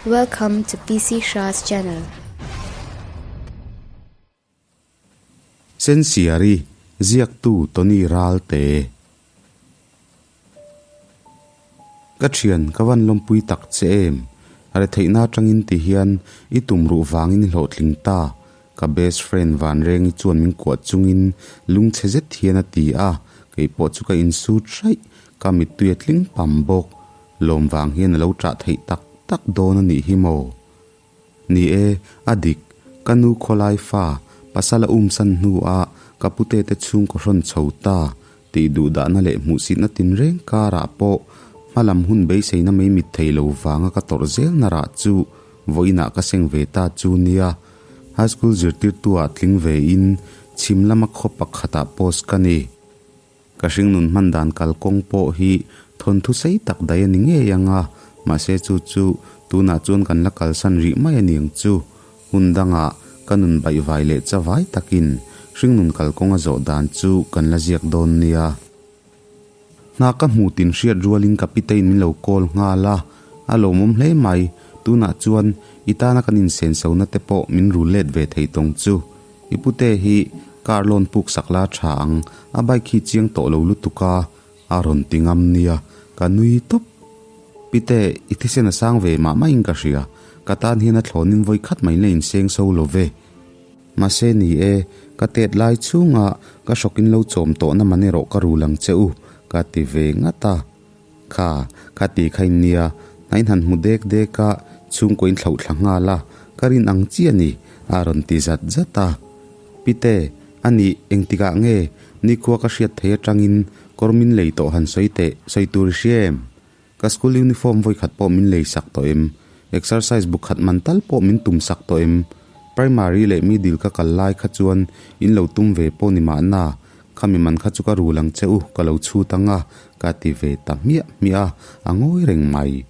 Welcome to PC Shah's channel. Sensiari, Ziaktu Tony Ralte. Ka thian ka van lawmpui tak che em? Retheihna atangin ti hian i tumruh vangin i hlawhtling ta. Ka best friend Vanrengi chuan min kuah chungin lungchhe zet hian a ti a, keipawh chu ka insut hraih, ka mittui a tling pam bawk. Lawm vang hian a lo ṭah theih tak tak dawn a nih hi maw? Ni e, a dik, ka nu khawlai fa, pasal a umsan hnuah ka pute te chhungkaw hrawn chho ta tih duhdahna leh hmuhsitna tinreng karah pawh hmalam hun beiseina mai mit thei lo vanga ka tawrh zelna rah chu vawiinah ka seng ve ta chu nia. High school zirtirtu-ah tling vein chhim lama khaw pakhatah post ka ni. Ka hringnun hman dan kalkawng pawh hi thawnthu sei tak daih a ni ngei ang a, mahse chu chu tunah chuan kan la kalsan rih mai a niang chu. Hun dangah ka nun baihvai leh chavai takin hringnun kalkawng a zawh dan chu kan la ziak dawn nia. Hna ka hmu tin hriat rualin ka pitein min lo call nghal a, a lawmawm hle mai, tunah chuan i tana kan insenso-na te pawh min rul let ve thei tawng chu. I pute hi car loan puk sak la tha ang, a bike hi chiang tawh lo lutuk a, a rawn ti ngam nia, ka nui tawp. Pite, i thisen a sang ve mah mah in ka hria, ka tan hian a thlawnin vawi khat mai la inseng so lo ve. Mahse ni e, ka tet lai chhunga ka hrawkin lo chawm tawhna man erawh ka rul ang che u, ka ti ve ngat a. Kha, kha ti kha in nia, hnain han hmu dek dek a, chhungkaw in thlauh thla nghal a, ka rin ang chi a ni, a rawn ti zat zat a. Pite, a nih, engtikah nge nikhua ka hriat thei atangin kawr min lei tawh han sawi teh, sawi tur i hria em? Ka school uniform vawikhat pawh min lei sak tawh em? Exercise bu khat man tal pawh min tum sak tawh em? Primary leh middle ka kal lai kha chuan in lo tum ve pawh ni mahna, Khami man kha chu ka rul ang che u, ka lo chhut ang a, ka ti ve ta hmiah hmiah a, a ngawi reng mai.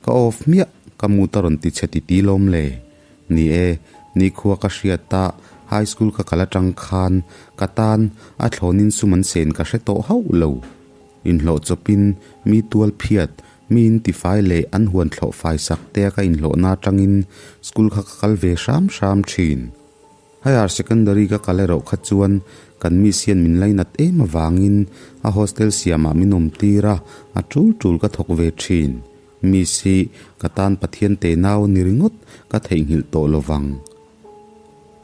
Ka off hmiah, ka mut a rawn ti chhe ti ti lawm le. Ni e, nikhua ka hriat a, high school ka kal atang khan ka tan a thlawnin sum an sen ka hre tawh hauh lo. Inhlawh chawpin mi tual phiat, mi in tifai leh an huan thlawh fai sak te a ka inhlawhna atangin school kha ka kal ve hram hram thin. Higher Secondary ka kal erawh kha chuan kan miss hian min lainat em avangin a hostel siamah min awm tir a, a tul tul ka thawk ve thin. Miss hi ka tan Pathian te nau a ni ringawt ka theihnghilh tawh lo vang.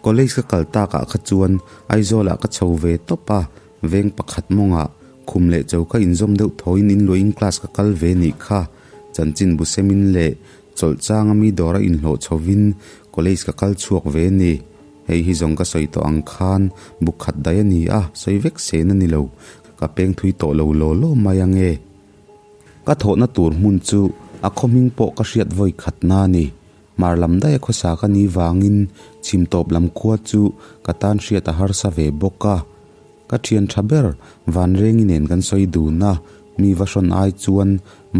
College ka kal takah kha chuan Aizawlah ka chho ve tawp a, veng pakhat mawngah khum leh cho ka inzawm deuh thawiin inluahin class ka kal ve nih kha. Chanchinbu semin leh Chawlh changa mi dawra inhlawh chhovin college ka kal chhuak ve a ni. Hei hi zawng ka sawi tawh ang khan bu khat daih a ni a, sawi vek sen a ni lo. Ka peng thui tawh lo law law mai ang e. Ka thawhna tur hmun chu a khaw hming pawh ka hriat vawi khat na a ni. Hmar lam daih a khawsa ka ni vangin chhim tawp lam khua chu ka tan hriat a harsa ve bawk a. Ka thian tha ber Vanrengi nen kan sawi dun a, mi va hrawn ai chuan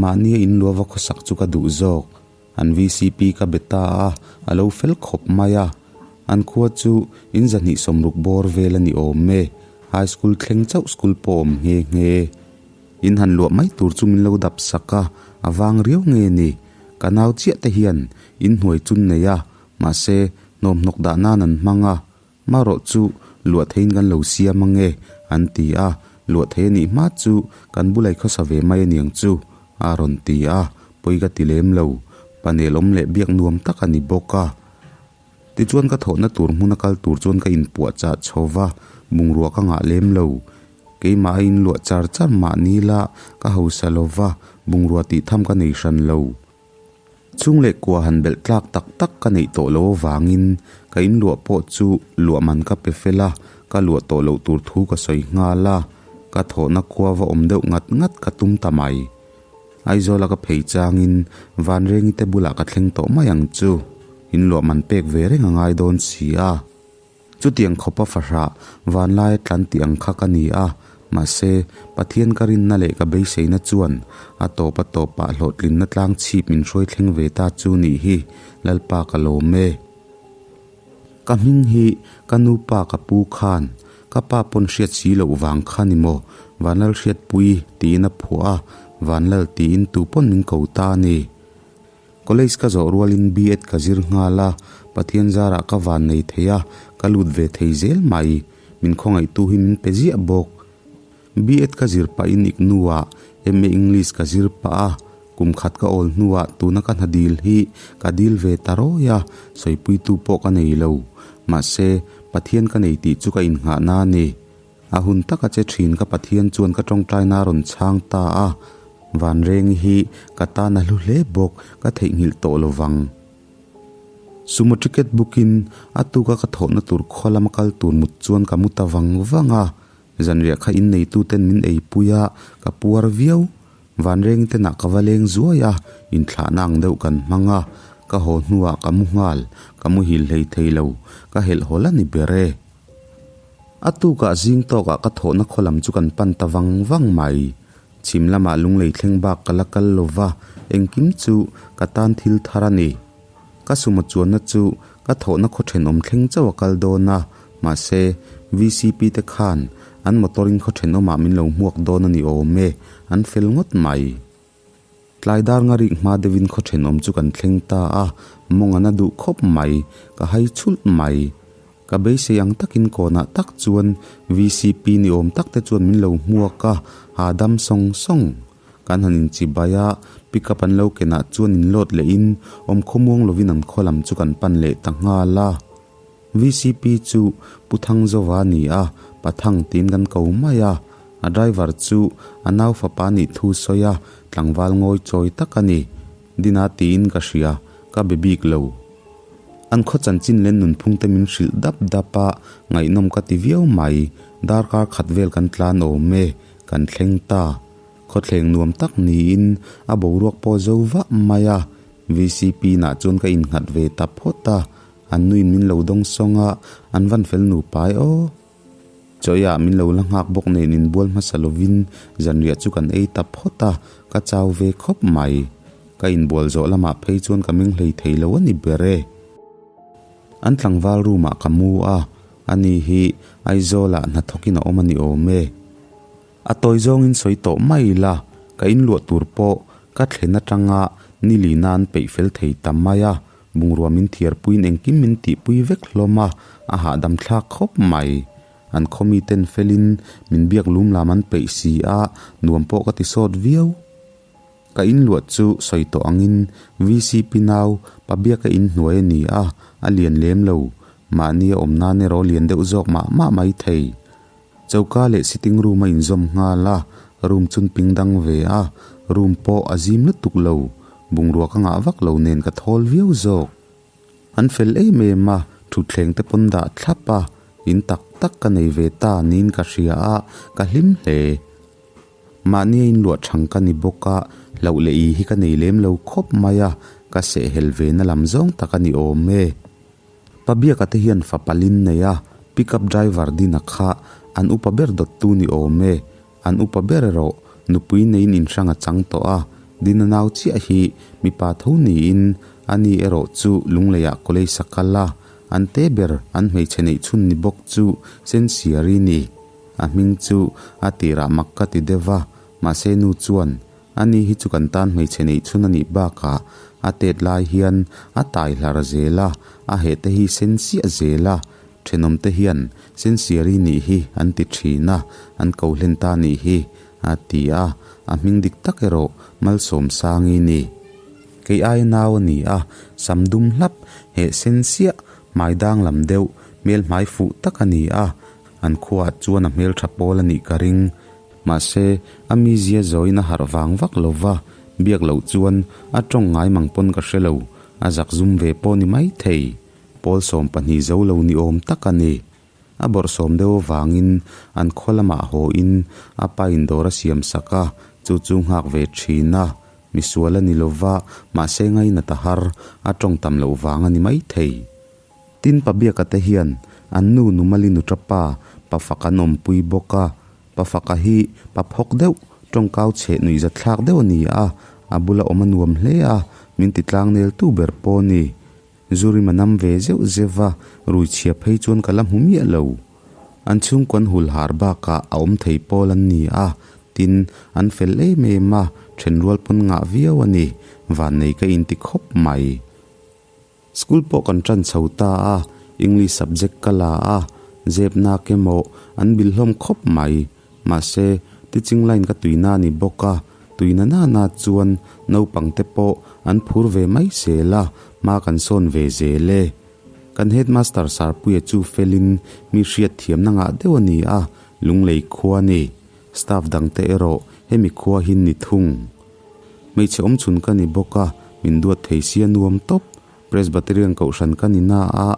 mahnia in lua va khawsak chu ka duh zawk. An vcp ka be ta a, a lo fel khawp mai a. An khua chu in zahnih sawmruk bawr vel a ni awm e, high school thleng chauh school pawh awm nghe nghe. In han luah mai tur chu min lo dap sak a, a vang riau nge ni. Ka nau chiah te hian in hnuai chun nei a, mahse hnawmhnawk dah nan an hmang a, Marawh chu luah theiin kan lo siam ang e, an ti a, luah thei a nih hma chu kan bulai khawsa ve mai a niang chu, a rawn ti a, pawi ka ti lem lo, panel awm leh biak nuam tak a ni bawk a. Tichuan ka thawhna tur hmuna kal tur chuan ka inpuah chah chho va, bungrua ka ngah lem lo. Keimah a inluah char char mah ni la ka hausa lo va, bungrua tih tham ka nei hran lo. Chhung leh kua han belh tlak tak tak ka neih tawh lo avangin ka inluah pawh chu luah man ka pe fel a, ka luah tawh loh tur thu ka sawi nghal a, ka thawhna khua va awm deuh ngat ngat ka tum ta mai. Aizawla ka phei changin Vanrengi te bulah ka thleng tawh mai ang chu, inluah man pek ve reng a ngai dawn si a. Chutiang khawpa fahrah vanlaia tlan tih ang kha ka ni a, mahse, Pathian ka rinna leh ka beiseina chuan a tawp a tawpah hlawhtlinna tlang chhip min hruai thleng ve ta chu nih hi Lalpa ka lawm e. Ka hming hi ka nupa ka pu khan ka pa pawn hriat si loh vang kha ni maw Vanlalhriatpui tiin a phuah a, Vanlal tiin tu pawn min ko ta a ni. College ka zawh rualin B.Ed ka zir nghal a, Pathian zarah ka van nei thei a, ka lut ve thei zel mai. Min khawngaihtu hi min pe ziah bawk. B.Ed ka zir pahin IGNU-ah MA English ka zir pah a, kum khat ka awl hnuah tuna ka hna dil hi ka dil ve ta rawi a, sawipuitu pawh ka nei lo. Mahse, Pathian ka nei tih chu ka innghahna a ni. A hun taka che thin ka Pathian chuan ka tawngtaina a rawn chhang ta a, Vanrengi hi ka tan a hlu hle bawk, ka theihnghilh tawh lo vang. Sumo ticket book-in a tuka ka thawhna tur khaw lama kal tur mut chuan ka mu ta vang vang a, Zanriah kha inneituten min eipui a, ka puar viau. Vanreng tenah ka va leng zuai a, inthlahna ang deuh kan hmang a. Ka haw hnuah ka mu nghal, ka muhil hlei thei lo, ka helh haw la ni ber e. A tukah zing tawkah ka thawhna khaw lam chu kan pan ta vang vang mai. Chhim lamah lunglei thleng bak ka la kal lo va, engkim chu ka tan thil thar a ni. Ka sumo chuanna chu ka thawhna khaw thenawm thleng chauh a kal dawn a, mahse, vcp te khan an motor in khaw thenawmah min lo hmuak dawn a ni awm e, an fel ngawt mai. Tlai dar nga rik hma deuhin khaw thenawm chu kan thleng ta a, mawng an a duh khawp mai, ka hai chhulh mai. Ka beisei ang takin kawnah tak chuan vcp ni awm tak te chuan min lo hmuak a, hahdam sawng sawng. Kan han inchibai a, pickup an lo kenah chuan inload lehin awm khawmuang lovin an khaw lam chu kan pan leh ta nghal a. VCP chu Pu Thangzova a ni a, Pathang tiin kan ko mai a. A driver chu a nau fapa nih thu sawi a, tlangval ngawi chawi tak a ni. Dina tiin ka hria, ka be bik lo. An khaw chanchin leh nunphung te min hrilh dap dap a, ngaihnawm ka ti viau mai. Darkar khat vel kan tlan awm e, kan thleng ta. Khawthleng nuam tak niin a boruak pawh zo vah mai a, vcp nah chuan ka innghat ve ta phawt a, an nuin min lo dawng sawng a, an van fel nupa e aw. Chawiah min lo la nghak bawk nen inbual hmasa lovin zanriah chu kan ei ta phawt a, ka chau ve khawp mai. Ka inbual zawh lamah phei chuan ka meng hlei thei lo a ni ber e. An tlangval room ah ka mu a, ani hi Aizawlah hnathawkin a awm a ni awm e. A tawi zawngin sawi tawh mai ila, ka inluah tur pawh ka thlen atanga ni li nan peih fel thei ta mai a, bungrua min thiarpuiin engkim min tihpui vek hlawm a, a hahdam thlak khawp mai. An khaw miten felin min biak lum lam an peih si a, nuam pawh ka ti sawt viau. Ka inluah chu sawi tawh angin VCP nau pa biaka inhnuai a ni a, a lian lem lo, mahni a awm nan erawh lian deuh zawk mah mah mai thei. Choka leh sitting room a inzawm nghal a, room chun ping dang ve a, room pawh a zim lutuk lo, bungrua ka ngah vak lo nen ka thawl viau zawk. An fel em em a, thutthleng te pawn dah thlap a, in tak tak ka nei ve ta niin ka hria a, ka hlim hle. Mahni a inluah thang ka ni bawk a, hlauh leh i hi ka nei lem lo khawp mai a, ka sehhel ve na lam zawng tak a ni awm e. Pabiaka te hian fa palin nei a, pickup driver dina kha an upa ber dawttu ni awm e, an upa ber erawh nupui neiin inhrang a chang tawh a, Dina nau chiah hi mipa tho niin ani erawh chu Lungleiah college a kal a, an te ber an hmeichhe neih chhun ni bawk chu Sensiari ni. A hming chu a tirah mak ka ti deuh va, mahse nu chuan Ani hi chu kan tan hmeichhe neih chhun a nih bakah a tet lai hian a tai hlar zel a, a heh te hi sen siah zel a, thenawm te hian Sensiari nih hi an ti thin a, an ko hlen ta nih hi a ti a, a hming dik tak erawh Malsawmsangi ni. Kei aia nau a ni a, sam dum hlap, heh sen siah, hmai danglam deuh, hmel hmai fuh tak a ni a, an khuaah chuan a hmeltha pawl a nih ka ring. Mahse, a mizia zawiin a harh vang vak lo va, biak loh chuan a tawng ngai mang pawn ka hre lo, a zak zum ve pawh ni mai thei. Pawl 12 zo lo ni awm tak a ni. A bawrhsawm deuh avangin an khaw lamah hawiin a pa in dawr a siam sak a, chu chu nghak ve thin a. Misual a ni lo va, mahse ngainat a har, a tawng tam loh vang a ni mai thei. Tin, Pabiaka te hian an nu Numali nuṭa pa Pafak an awmpui bawk a, Pafaka hi pa phawk deuh, tawngkau chheh nuihzat thlak deuh a ni a, a bula awm a nuam hle a, min ti tlangnel tu ber pawh a ni. Zurim a nam ve zeuh zeuh va, rui chhia phei chuan ka la hmu miah lo. An chhungkawn hul har bakah a awm thei pawl an ni a, tin, an fel em em a, Thenrual pawn ngah viau a ni, vannei ka inti khawp mai. School pawh kan tan chho ta a, English subject ka la a, zep nak emaw an bil hlawm khawp mai. Mahse, teaching line ka tuina a ni bawk a, tuina nana chuan naupang te pawh an phur ve mai zel a, hma kan sawn ve zel e. Kan headmaster Sarpuia chu felin mi hriat thiamna ngah deuh a ni a, Lunglei khua a ni. Staff dangte erawh hemi khua hi ni thung. Hmeichhe awmchhun ka ni bawk a, min duat thei sia nuam tawp. Presbyterian kohhran ka ni na a,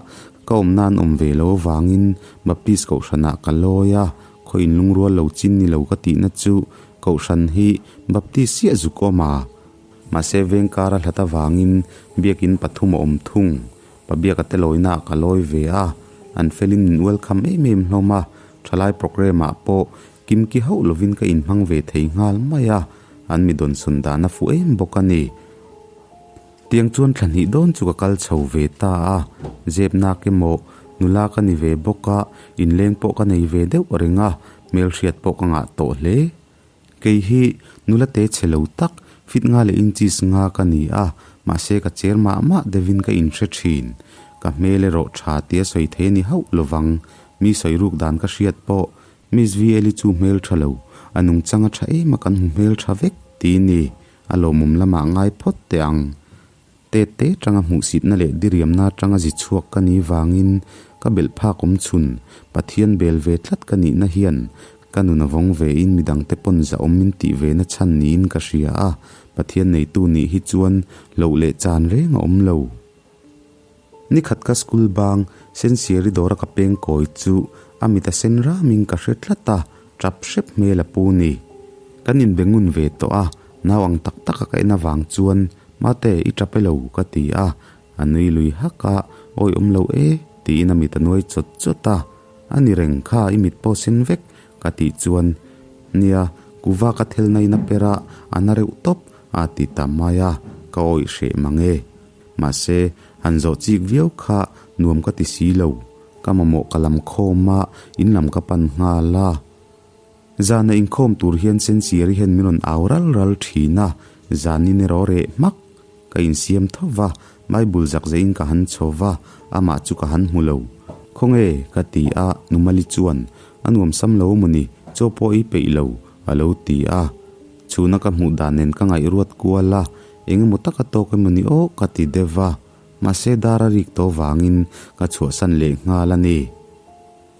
ka awm nan awm ve lo avangin Baptist kohhranah ka lawi a, khaw inlungrual lo chin ni lo ka tihna chu kohhran hi Baptist chiah zuk awm a. Mahse veng kar a hlat avangin biakin pathum a awm thung. Pabiaka te lawinaah ka lawi ve a, an felin min welcome em em hlawm a, thalai programme ah pawh kimki hauh lovin ka inhmang ve thei nghal mai a, an mi dawnsawn dan a fuh em bawk a ni. Tiang chuan thla hnih dawn chu ka kal chho ve ta a, zep nak emaw nula ka ni ve bawk a, inleng pawh ka nei ve deuh reng a, hmelhriat pawh ka ngah tawh hle. Kei hi nula te chhe lo tak, fit nga leh inches nga ka ni a, mahse ka cher mah mah deuhin ka inhre thin. Ka hmel erawh tha tia sawi thei a ni hauh lovang, mi sawi ruk dan ka hriat pawh Miss VL-i chu hmel tha lo, a nungchang a tha em a kan hmu hmel tha vek ti ni, a lawmawm lamah ngai phawt teh ang. Tet te tanga hmuhsitna leh diriamna atanga zi chhuak ka ni vangin ka belh phak awm chhun Pathian bel ve tlat ka nihna hian ka nun a vawng vein midangte pawn zahawm min tih ve na chhan niin ka hria a, Pathian neitu nih hi chuan loh leh chan reng a awm lo. Nikhat ka school bang Sensiari dawra ka peng kawi chu a mit a sen ramin ka hre tlat a, tap hrep hmel a pu ni. Kan inbe ngun ve tawh a, nau ang tak taka ka en avang chuan Mate, i tap elo? ka ti a, a nui lui hak a, Awi awm lo e, tiin a mit a nuai chawt chawt a, A ni reng kha, i mit pawh sen vek, ka tih chuan, Nia, kuva ka thelna in a per a, a na reuh tawp, a ti ta mai a, ka awih hreh mang e. Mahse, han zawh chik viau kha nuam ka ti si lo. Ka mamawh ka lam khawm a, in lam ka pan nghal a. Zana inkhawm tur hian Sensiari hian min rawn au ral ral thin a, zanin erawh reh hmak. Ka insiam tho va, Bible zak zeiin ka han chho va, amah chu ka han hmu lo. Khawnge? ka ti a, Numali chuan, A nuam sam lo mawni, chaw pawh ei peih lo, a lo ti a. Chhuna ka hmuh dan nen ka ngaihruat kual a, eng emaw taka tawk emaw ni aw ka ti deuh va, mahse dar a rik tawh vangin ka chhuahsan leh nghal a ni.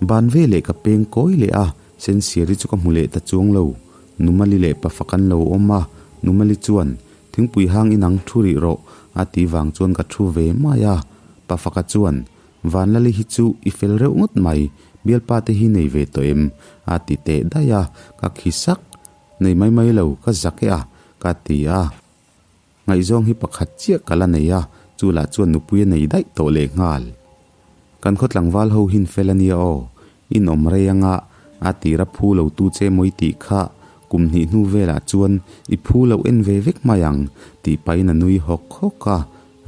Ban ve leh ka peng kawi leh a, Sensiari chu ka hmu leh ta chuang lo. Numali leh Pafa kan lo awm a, Numali chuan, Thingpui hang inang thu rih rawh a ti vang chuan ka thu ve mai a. Pafaka chuan, Vanlali hi chu i fel reuh ngawt mai, bialpa te hi nei ve tawh em? a ti teh daih a, ka khi sak. Nei mai mai lo, ka zak e a, ka ti a. Ngaihzawng hi pakhat chiah ka la nei a, chu lah chuan nupui a nei daih tawh leh nghal. Kan khaw tlangval ho hin fel a nia aw, in awm rei anga a tira phu lo tu che mawi tih kha kum hnih hnu velah chuan i phu loh en ve vek mai ang tih pahin a nui hawk hawk a,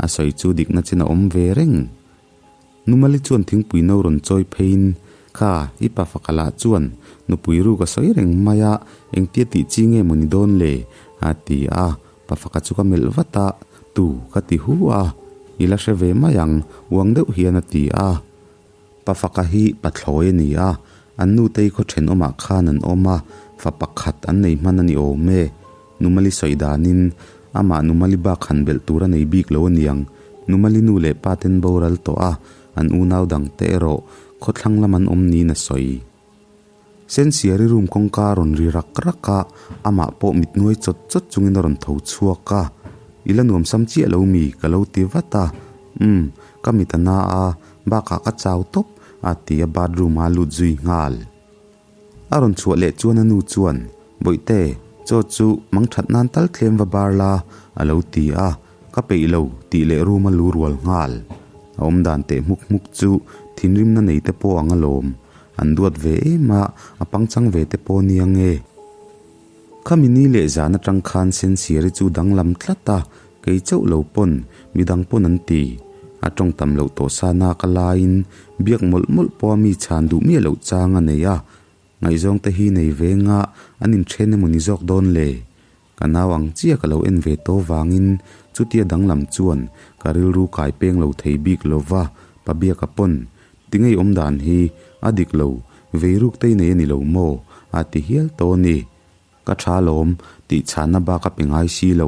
a sawi chu dikna chen a awm ve reng. Numali chuan thingpui no rawn chawi pheiin, Kha, i pa faka lah chuan nupui ruk a sawi reng mai a, engtia tih chi nge maw ni dawn le? a ti a, pa faka chu ka melh vat a, Tu ka ti hu a, i la hre ve mai ang, uang deuh hian a ti a. Pa faka hi pathlawi a ni a, an nutei khaw thenawmah khan an awm a, fa pakhat an nei hman a ni awm e. Numali sawi danin amah Numali bak han belh tur a nei bik lo aniang. Numali nu leh pa ten boral tawh a, an unau dang te erawh khawthlang lam an awm niin a sawi. Sensiari room kawngka a rawn ri rak rak a, amah pawh mit nuai chawt chawt chungin a rawn tho chhuak a. I la nuam sam chiah lo mi? ka lo ti vat a. Umm, ka mit a na a, bakah ka chau tawp, a ti a bathroom ah a lut zui nghal. A rawn chhuah leh chuan a nu chuan, Bawihte, chaw chu mang that nan tal tlem va bar la, a lo ti a, ka peih lo tih leh room a lu rual nghal. A awm dan teh hmuk hmuk chu thinrimna nei te pawh ang alawm. An duat ve em a, a pangchang ve te pawh nia nge. Khami ni leh zan atang khan Sensiari chu danglam tlat a, kei chauh lo pawn midang pawn an ti. A tawng tam loh tawh sa nak a laiin biak mawlh mawlh pawha mi chhan duh miah loh chang a nei a, ngaihzawng te hi nei ve nga an inthen emaw ni zawk dawn le? Ka nau ang chiah ka lo en ve tawh vangin chutia danglam chuan ka rilru kai peng lo thei bik lo va, Pabiaka pawn tingei awm dan hi a dik lo, vei ruk te i nei a ni lo maw? a ti hial tawh a ni. Ka tha lawm tih chhanna bak a pe ngai si lo.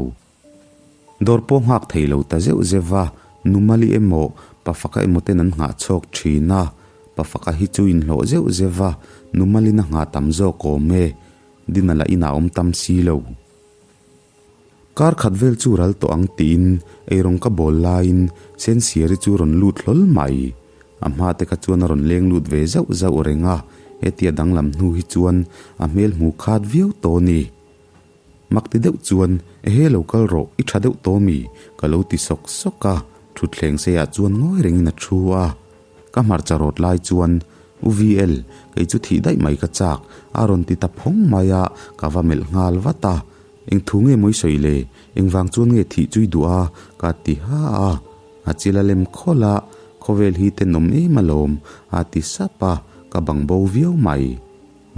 Dawr pawh nghak thei lo ta zeuh zeuh va, Numali emaw Pafaka emaw ten an nghah chhawk thin a, Pafaka hi chu inhlawh zeuh zeuh va, Numalin a nghah tam zawk awm e, Dina lah inah awm tam si lo. Kar khat vel chu ral tawh ang tiin eirawng ka bawl laiin Sensiari chu rawn lut hlawl mai. A hma te kha chuan a rawn leng lut ve zauh zauh reng a, hetia danglam hnu hi chuan a hmel hmu khat viau tawh a ni. Mak ti deuh chuan, Ehe lo kal rawh, i tha deuh tawh mi? ka lo ti sawk sawk a, thutthleng seiah chuan ngawi rengin a thu a. Ka hmarcha rawt lai chuan, U VL, kei chu thih daih mai ka chak, a rawn ti ta phawng mai a, ka va melh nghal vat a. Eng thu nge mawi sawi le? Engvang chuan nge thih chui duh a? ka ti ha a. A chil a lem khawlh a, Khawvel hi tenawm em alawm, a ti sap a, ka bang bo viau mai.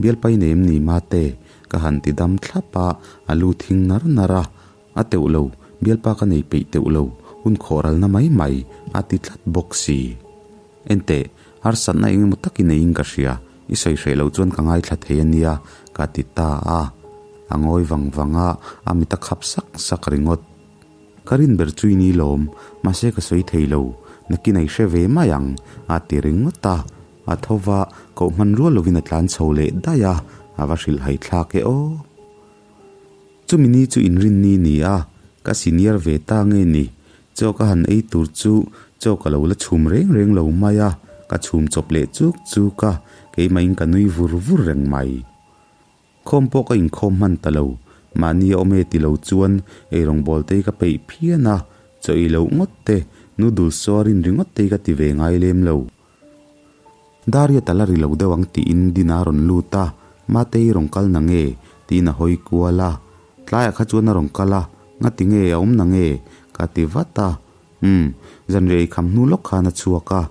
Bialpai nei em ni mate? Ka han ti dam thlap a, a lu thing nar nar a. A teuh lo, bialpa ka nei peih teuh lo, hun khawh ralna mai mai, a ti tlat bawk si. Enteh, harsatna eng emaw tak i neiin ka hria, i sawi hreh loh chuan ka ngaithla thei a nia, ka ti ta a. A ngawi vang vang a, a mit a khap sak sak ringawt. Ka rin ber chu i ni lawm, mahse ka sawi thei lo, nakin a i hre ve mai ang, a ti ringawt a. A tho va, koh hman rual lovin a tlan chho leh daih a, a va hrilh hai thlak e aw. Chumi ni chu inrinni ni a, ka senior ve ta nge ni? Chaw ka han ei tur chu chaw ka lo la chhum reng reng lo mai a, ka chhum chawp leh chuk chuk a, keimahin ka nui vur vur reng mai. Khawm pawh ka inkhawm hman ta lo, mahni a awm e ti lo chuan eirawngbawl te hi ka peih phian a, chaw ei loh ngawt te, noodles saw a rin ringawt te hi ka ti ve ngai lem lo. Dariat a la ri lo deuh ang tiin Dina a rawn lut a, Matei rawn kal na nge? tiin a hawi kual a. Tlaiah kha chuan a rawn kal a, Ngati nge a awm na nge? ka ti vat a. Umm, zanriah ei kham hnu lawk khan a chhuak a,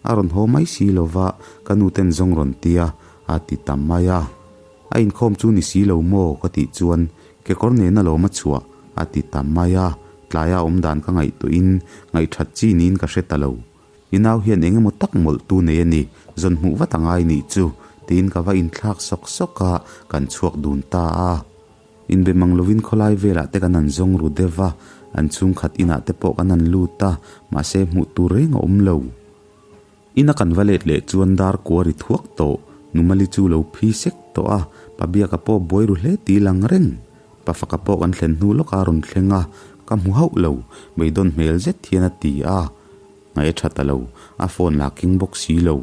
a rawn haw mai si lo va, ka nu ten zawng rawn ti a, a ti ta mai a. A inkhawm chu ni si lo maw? ka tih chuan kekawr nena lawm a chhuah, a ti ta mai a. Tlaia awm dan ka ngaihtuahin ngaihthat chi niin ka hre ta lo. I nau hian eng emaw tak mawlh tu nei a ni, zawn hmuh vat a ngai nih chu, tiin ka va inthlak sawk sawk a, kan chhuak dun ta a. Inbe mang lovin khawlai velah te kan han zawng ru deuh va, an chhungkhat inah te pawh kan han lut a, mahse hmuh tur reng a awm lo. Ina kan va let leh chuan dar kua ri thuak tawh, Numali chu lo phi sek tawh a, Pabiaka pawh buai ru hle ti lang reng. Pafaka pawh kan thlen hnu lawkah a rawn thleng a, ka hmu hauh lo, beidawn hmel zet hian a ti a. Ngaih a tha ta lo, a phone lah keng bawk si lo.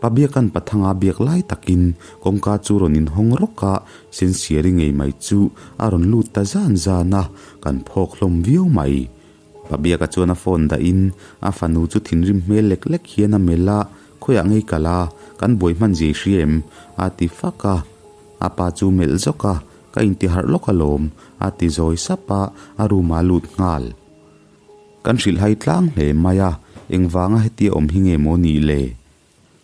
Pa Biaka'n Pathanga biak lai takin kawngka chu rawn inhawng rawk a, Sensiari ngei mai chu a rawn lut ta zan zan a, kan phawk hlawm viau mai. Pa Biaka chuan a phone dahin a fanu chu thinrim hmel lek lek hian a melh a, Khawiah ngei kal a, kan buai hman zia i hria em? a ti fak a. A pa chu melh zawk a, Ka intiharh lawk alawm, a ti zawi sap a, a room ah a lut nghal. Kan hrilhhai tlang hle mai a, engvanga hetia awm hi nge maw nih le?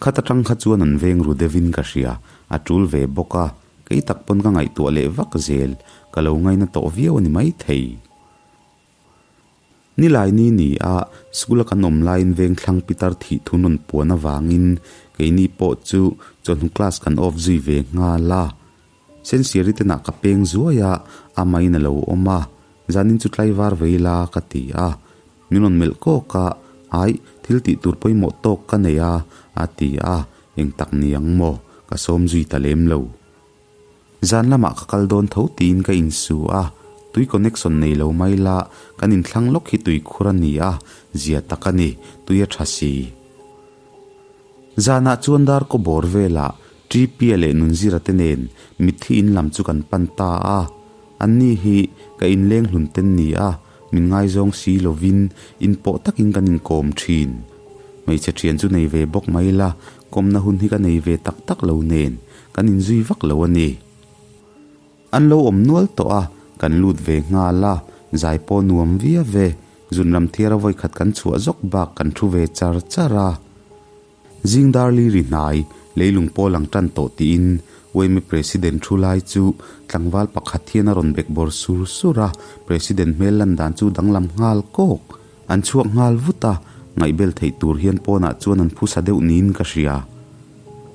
Khat atang kha chuan an veng ru deuhin ka hria, a tul ve bawk a, kei tak pawn ka ngaihtuah leh vak zel, ka lo ngaina tawh viau a ni maithei. Nilai ni ni a, school a kan awm laiin vengthlang pitar thih thu nawn puan avangin keini pawh chu chawhnu class kan off zui ve nghal a. Sensiari te nah ka peng zuai a, amahin a lo awm a, zanin chu tlaivar vei la ka ti a, min rawn melh kawk a, aih, thil tih tur pawimawh tawk ka nei a, a ti a, eng tak ni ang maw, ka sawm zui ta lem lo. Zan lamah ka kal dawn tho tiin ka insu a, tui connection nei lo mai la, kan inthlang lawk hi tui khur a ni a, zia tak a ni, tui a tha si. Zanah chuan dar kaw bawr velah Ṭipia leh Nunzira te nen mitthi in lam chu kan pan ta a. Anni hi ka inleng hlun ten ni a, min ngaizawng si lovin inpawh takin kan inkawm ṭhin. Hmeichhe ṭhian chu nei ve bawk mai la, kawmna hun hi ka nei ve tak tak lo nen kan inzui vak lo a ni. An lo awm nual tawh a, kan lut ve nghal a, zai pawh nuam viau ve, zun lam thiara vawikhat kan chhuah zawk bak kan thu ve char char a. Zing dar li ri hnai, leilung pawl ang tan tawh tiin Yma President thu lai chu tlangval pakhat hian a rawn bekbawr sur sur a, President hmel lan dan chu danglam nghal kawk. An chhuak nghal vut a, ngaihbel theih tur hian pawnah chuan an phusa deuh niin ka hria.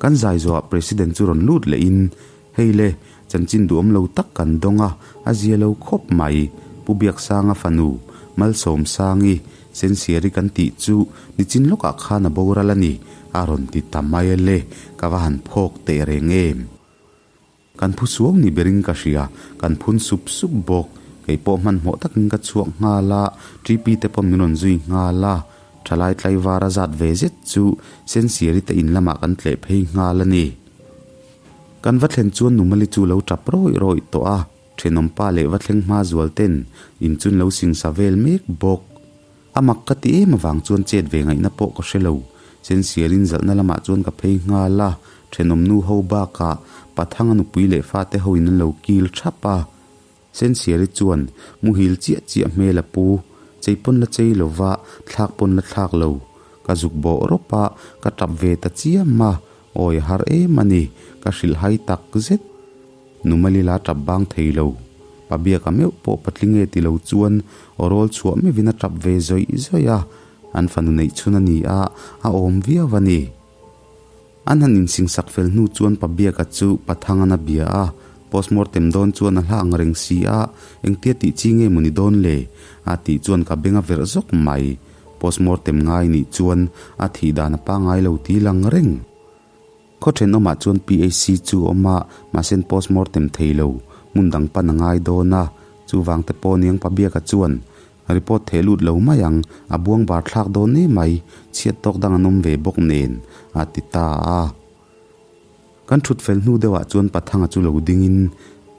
Kan zai zawhah President chu rawn lut lehin, Hei le, chanchin duhawm lo tak kan dawng a, a zia lo khawp mai. Pu Biaksanga fanu, Malsawmsangi, Sensiari kan tih chu nichin lawkah khan a boral a ni, a rawn ti ta mai a le, ka va han phawk teh reng em. Kan phu suau ni berin ka hria, kan phun sup sup bawk. Kei pawh hmanhmawh takin ka chhuak nghal a, TP te pawh min rawn zui nghal a. Thalai tlaivar a zat ve zet chu Sensiari te in lamah kan tleh phei nghal a ni. Kan va thlen chuan Numali chu lo tap rawih rawih tawh a, thenawmpa leh va thleng hma zual ten in chun lo singsa vel mek bawk. A mak ka ti em avang chuan chet ve ngaihna pawh ka hre lo. Sensiarin zalhna lamah chuan ka phei nghal a, thenawm nu ho bakah Pathanga nupui leh fate hoin an lo kil thap a. Sensiari chuan muhil chiah chiah hmel a pu, chei pawn la chei lo va, thlak pawn la thlak lo. Ka zuk bawh rawp a, ka tap ve ta chiam a, awi a har em a ni, ka hrilh hai tak zet. Numali la tap bang thei lo. Pa biaka meuh pawh patling e ti lo chuan aw rawl chhuah meuhin a tap ve zawih zawih a, an fanu neih chhun a ni a, a awm viau a ni. An han insingsak fel hnu chuan Pa Biaka chu Pa Thangan a bia a, postmortem dawn chuan a hla ang reng si a, engtia tih chi nge maw ni dawn le? A tih chuan ka beng a verh zawk mai. Postmortem ngai nih chuan a thih dan a pangai lo ti lang reng. Khaw thenawmah chuan PHC chu a awm a, mahse an postmortem thei lo, hmun dang pan a ngai dawn a, chuvang te pawh niang Pa Biaka chuan Report theh lut lo mai ang, a buang bar thlak dawn em mai, chhiat tawk dang an awm ve bawk nen, a ti ta a. Kan thut fel hnu deuhah chuan Pathanga chu lo dingin,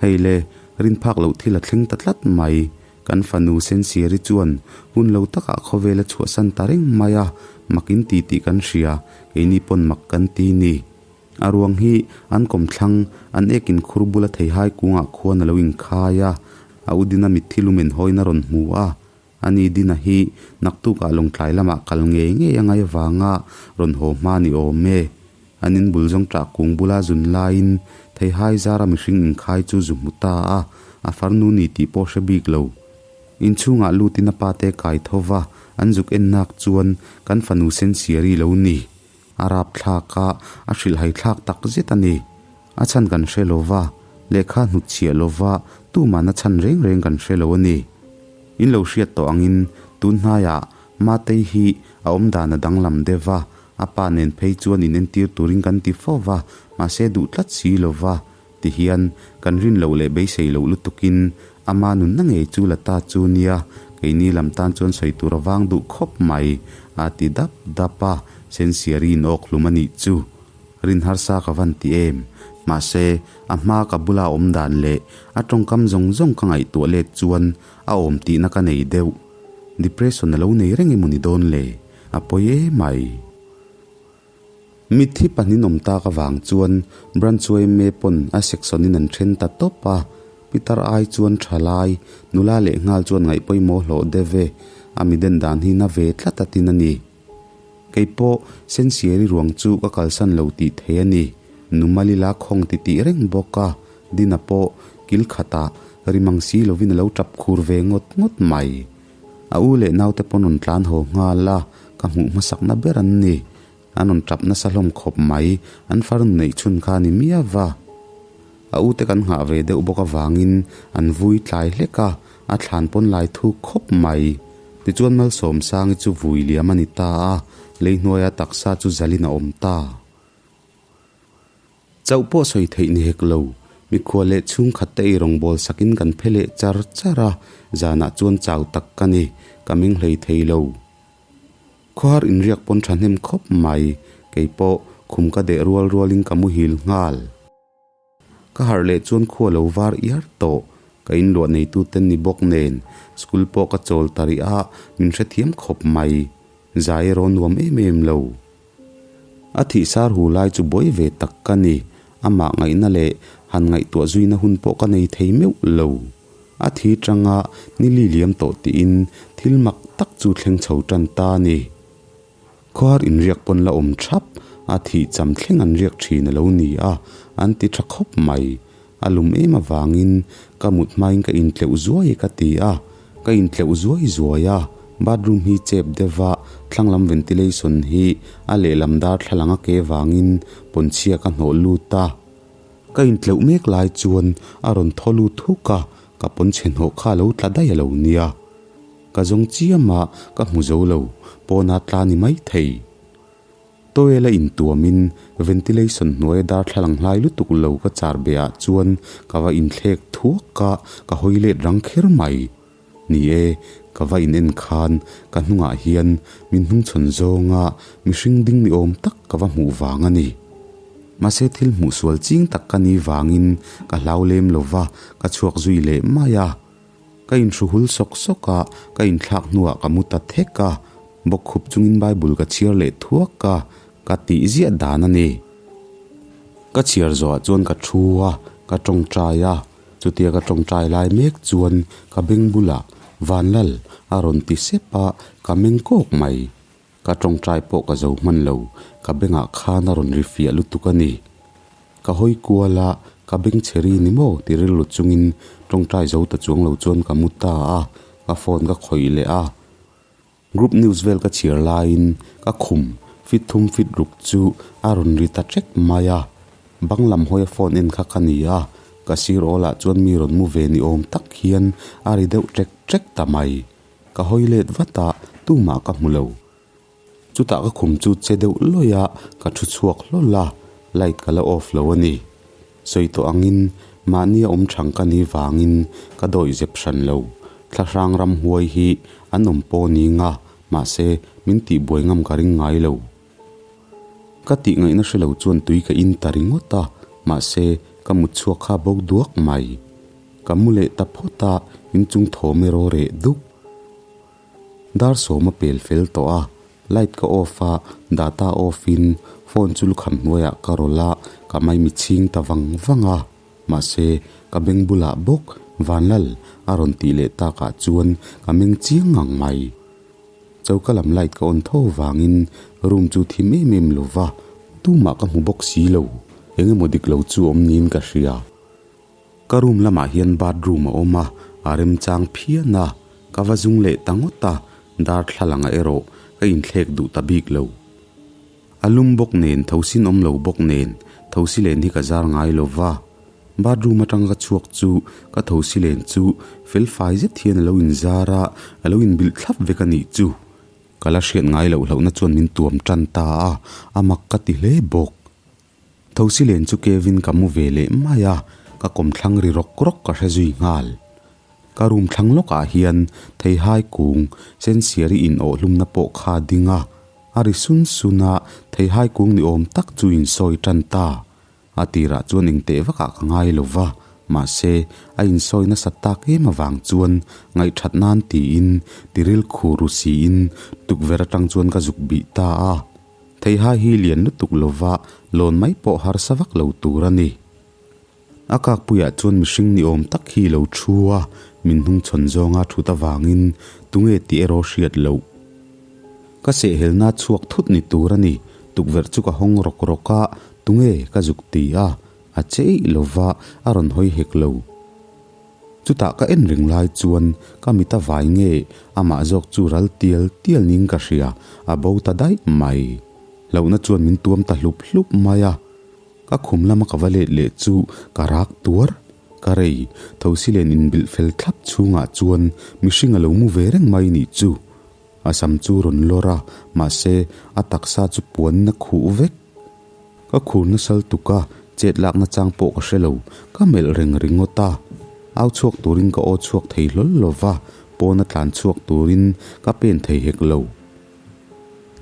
Hei le, rin phak loh thil a thleng ta tlat mai, kan fanu Sensiari chuan hun lo takah khawvel a chhuahsan ta reng mai a, mak in ti tih kan hria, keini pawn mak kan ti ni. A ruang hi an kawmthlang, an ek inkhur bula theihai kungah khuan a lo inkhai a, a u Dina mitthi lumen hawina rawn hmu a. Ani Dina hi naktukah Lawngtlai lamah kal ngei ngei a ngai avanga rawn haw hma ni awm e. An in bul zawng ṭah kung bula zun laiin theihai zara mihring inkhai chu zu hmu ta a, a farnu ni tih pawh hre bik lo. Inchhungah lutin a pate kai tho va, an zuk ennak chuan kan fanu Sensiari lo ni. A rap thlak a, a hrilhhai thlak tak zet a ni. A chhan kan hre lo va, lehkha hnutchhiah lo va, tuman a chhan reng reng kan hre lo a ni. In lo hriat tawh angin tun hnaiah Matei hi a awm dan a danglam deuh va, a pa nen phei chuan in entir turin kan ti fo va, mahse duh tlat si lo va, ti hian kan rin loh leh beisei loh lutukin ama nunna ngei chu la ta chu nia, keini lam tan chuan sawi tur a vang duh khawp mai, a ti dap dap a, Sensiari in awk hlum a nih chu. Rin harsa ka van ti em? Mahse, a hma ka bula awm dan leh a tawngkam zawng zawng ka ngaihtuah let chuan a awm tihna ka nei deuh. Depression a lo nei reng emaw ni dawn le? A pawi emai. Mitthi pahnin awm tak avang chuan Branch yma pawn a section in an then ta tawp a, Pitar ai chuan tha lai, nula leh nghal chuan ngaih pawimawh hlawh deuh e, a mi den dan hi na ve tlat a tin a ni. Kei pawh Sensiari ruang chu ka kalsan lo tih thei a ni, Numali la khawng ti tih reng bawk a, Dina pawh kil khatah rimang si lovin a lo tap khur ve ngawt ngawt mai. A u leh naute pawn rawn tlan haw nghal a, ka hmuh hmasakna ber an ni. An rawn tap nasa hlawm khawp mai, an farnu neih chhun kha a ni miau va. A ute kan nghah ve deuh bawk avangin an vui tlai hlek a, a thlan pawn lai thuk khawp mai. Tichuan Malsawmsangi chu vui liam a ni ta a, lei hnuaia taksa chu zalin a awm ta. Chauh pawh sawi theih ni hek lo. Mikhua leh chhungkhat te ei rawngbawl sakin kan phe leh char char a, zanah chuan chau tak ka ni, ka meng hlei thei lo. Khawhar inriak pawn thahnem khawp mai, kei pawh khum ka deh rual rualin ka muhil nghal. Ka harh leh chuan khua lo var iar tawh, ka inluah neitu ten ni bawk nen school pawh ka chawl ta rih a, min hrethiam khawp mai. Zai erawh nuam em em lo. A thih sar hu lai chu buai ve tak ka ni, amah ngaihna leh han ngaihtuah zuina hun pawh ka nei thei meuh lo. A thi tanga ni li liam tawh tiin thil mak tak chu thleng chho tan ta a ni. Khawhar inriak pawn la awm thap, A thih cham thleng an riak thin a lo ni a, an ti tha khawp mai. A lum em avangin ka mut hmain ka intleuh zuai e ka ti a, ka intleuh zuai zuai a. Bathroom hi chep deuh a, thlanglam ventilation hi a lehlam darthlalang a ke vangin pawnchhia ka hnawh lut a. Ka intleuh mek lai chuan a rawn thaw lut huk a, ka pawnchhe hnawh kha a lo tla daih a lo nia. Ka zawng chiam a, ka hmu zo lo, pawna tla ni mai thei. Towel a intuamin ventilation hnuaia darthlalang hlai lutuk lo ka char be ah chuan ka va inthlek thuak a, ka hawi let rang kher mai. Ni e, ka va in en khan ka hnungah hian min hnungchhawn zawnga mihring ding ni awm tak ka va hmuh vang a ni. Mahse thil hmuh sual ching tak ka ni vangin ka hlau lem lo va, ka chhuak zui leh mai a. Ka inhru hul sawk sawk a, ka inthlak hnuah ka mu ta thek a, bawkkhup chungin Bible ka chhiar leh thuak a, ka tih ziah dan a ni. Ka chhiar zawhah chuan ka thu a, ka tawngtai a, chutia ka tawngtai lai mek chuan ka beng bulah Vanlal a rawn ti sep a, ka meng kawk mai. Ka tawngtai pawh ka zo hman lo, ka bengah khan a rawn ri fiah lutuk a ni. Ka hawi kual a, ka beng chhe ri ni maw ti rilru chungin tawngtai zo ta chuang lo chuan ka mu ta a, ka phone ka khawih leh a. Group news vel ka chhiar laiin ka khum fit thum fit ruk chu a rawn ri ta ṭek mai a. Bang lam hawia phone en kha ka ni a, ka sir awl ah chuan mi rawn mu ve ni awm tak hian a ri deuh ṭek ṭek ta mai. Ka hawi let vat a, tumah ka hmu lo. Chutah ka khum chu che deuh lawih a, ka thu chhuak hlawl a, light ka la off lo a ni. Sawi tawh angin mahni a awm thang ka ni vangin ka dawih zep hran lo. Thlahrang ramhuai hi an awm pawh ni nga, mahse min tihbuai ngam ka ring ngai lo. Ka tih ngaihna hre lo chuan tui ka in ta ringawt a, mahse ka mut chhuak kha bo duak mai. Ka mu leh ta phawt a, inchung thawm erawh reh duk. Dar sawm a pel fel tawh a, light ka off a, data off in phone chu lukham hnuaiah ka rawlh a, ka maimi chhing ta vang vang a. Mahse, ka beng bulah bawk Vanlal a rawn tih leh takah chuan ka meng chiang ngang mai. Choka lam light ka on tho vangin room chu thim em em lo va, tumah ka hmu bawk si lo, eng emaw dik lo chu awm niin ka hria. Ka room lamah hian bathroom a awm a, a remchang phian a, ka va zung leh ta ngawt a, darthlalang ah erawh ka inthlek duh ta bik lo. A lum bawk nen, thosin awm lo bawk nen, thosi len hi ka zar ngai lo va. Bathroom atang ka chhuak chu ka thosi len chu fel fai zet hian a lo inzar a, a lo inbilh thlap vek a nih chu. Ka la hriat ngai loh hlauhna chuan min tuam tan ta a, a mak ka ti hle bawk. Thosi len chu Kevin ka mu ve leh mai a, ka kawmthlang ri rawk rawk ka hre zui nghal. Ka room thlang lawkah hian theihai kung sensiari in awh hlumna pawh kha a ding a, a ri sun sun a, theihai kung ni awm tak chu in sawi tan ta. A tirah chuan engteh vakah ka ngai lo va, mahse a insawi nasat tak em avang chuan ngaihthat nan tiin tiril khur ru siin tukverh atang chuan ka zuk bih ta a. Theihai hi lian lutuk lova lawn mai pawh harsa vak lo tur a ni. A kakpuiah chuan mihring ni awm tak hi lo thu a, min hnungchhawn zawnga thut avangin tunge tih erawh hriat loh. Ka sehhelna chhuak thut ni tur a ni, tukverh chu ka hawng rawk rawk a, tunge ka zuk ti a, a che eih lova a rawn hawi hek lo. Chutah ka en reng lai chuan ka mit a vai nge amah zawk chu ral tial tial ning ka hria, a bo ta daih mai. Hlauhna chuan min tuam ta hlup hlup mai a. Ka khum lama ka va let leh chu ka rak tuar. Ka rei, thosi len inbilh fel thlap chhungah chuan mihring a lo mu ve reng mai nih chu. A sam chu rawn lawr a, mahse a taksa chu puanna khuh vek. Ka khur nasal tuk a, chet lakna chang pawh ka hre lo, ka melh reng ringawt a. Au chhuak turin ka aw chhuak thei hlawl lo va, pawna tlan chhuak turin ka pen thei hek lo.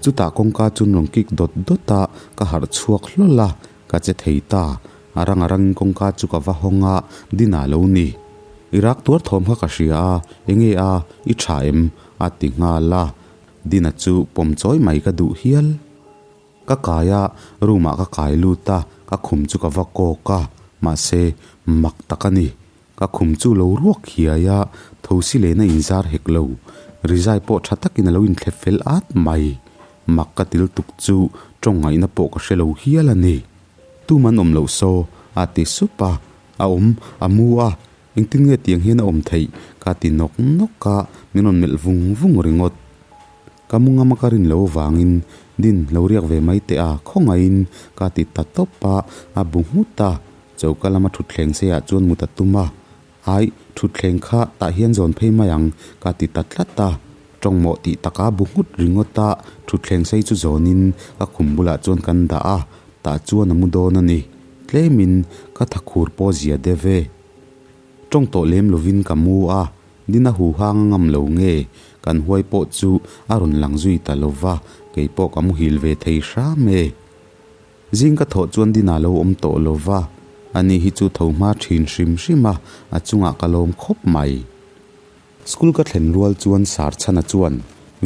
Chutah kawngka chu rawn kik dawt dawt a, ka harh chhuak hlawl a, ka che thei ta. A rang a rangin kawngka chu ka va hawng a, Dina lo ni. I rak tuar thawm kha ka hria a, enge a, i tha em? a ti nghal a. Dina chu pawm chawi mai ka duh hial. Ka kai a, room ah ka kai lut a, ka khum chu ka va kawk a, mahse mak tak a ni. Ka khum chu lo ruak hiai a, thosi lehna inzar hek lo. Rizai pawh tha takin a lo inthlep fel at mai. Mak ka til tuk chu tawng ngaihna pawh ka hre lo hial a ni. Tum an awm loh saw, a ti sup a. A awm, a mu a, engtin nge tiang hian a awm theih? Ka ti nawk nawk a, min rawn melh vung vung ringawt. Ka mu ngam a ka rin lo vangin din lo riak ve mai teh a, khawngaihin ka ti ta tawp a, a bu nghut a. Choka lama thutthleng seiah chuan mut a tum a, Aih, thutthleng kha tah hian zawn phei mai ang, ka ti ta tlat a. Tawng mawh tih taka bu nghut ringawt a, thutthleng sei chu zawnin ka khum bulah chuan kan dah a, tah chuan a mu dawn a ni. Tlemin ka tha khur pawh zia deuh e. Tawng tawh lem lovin ka mu a, Dina huhang a ngam lo nge? Kan huai pawh chu a rawn lang zui ta lo va, kei pawh ka muhil ve thei hram e. Zing ka thawh chuan Dina lo awm tawh lo va, ani hi chu tho hma thin hrim hrim a, a chungah ka lawm khawp mai. School ka thlen rual chuan Sir Chhana chuan,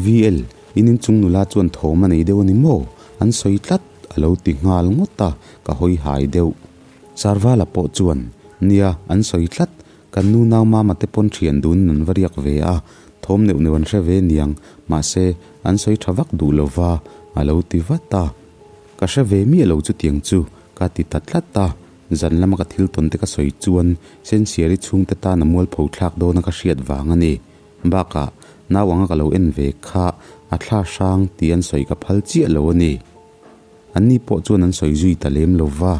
VL, in inchung nula chuan thawm a nei deuh a ni maw? An sawi tlat, a lo ti nghal ngawt a, ka hawi hai deuh. Sir Vala pawh chuan, Nia, an sawi tlat, kan nu nau mama te pawn thian dunin an va riak ve a, thawm neuh neuh an hre ve niang, mahse, an sawi tha vak duh lo va, a lo ti vat a. Ka hre ve miah lo chutiang chu, ka ti ta tlat a. Zan lama ka thil tawn te ka sawi chuan Sensiari chhungte tan a mualpho thlak dawna ka hriat vang a ni. Bakah, nau anga ka lo en ve kha a thla hrang tih an sawi ka phal chiah lo a ni. Anni pawh chuan an sawi zui ta lem lo va.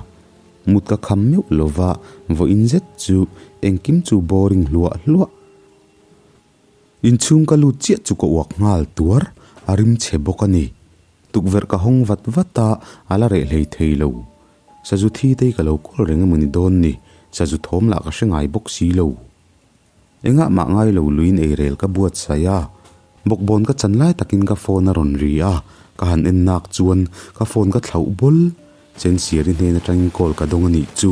Mut ka kham meuh lo va, vawiin zet chu engkim chu boring hluah hluah. Inchhung ka lut chiah chu ka uak nghal tuar, a rim chhe bawk a ni. Tukverh ka hawng vat vat a, a la reh hlei thei lo. Sazu thi te hi ka lo kawl reng emaw ni dawn ni, sazu thawm lah ka hre ngai bawk si lo. Engah mah ngai lo luiin eirel ka buatsaih a, bawkbawn ka chan lai takin ka phone a rawn ri a, ka han en nak chuan ka phone ka thlauh bul. Chensiari hnen atangin call ka dawng a nih chu.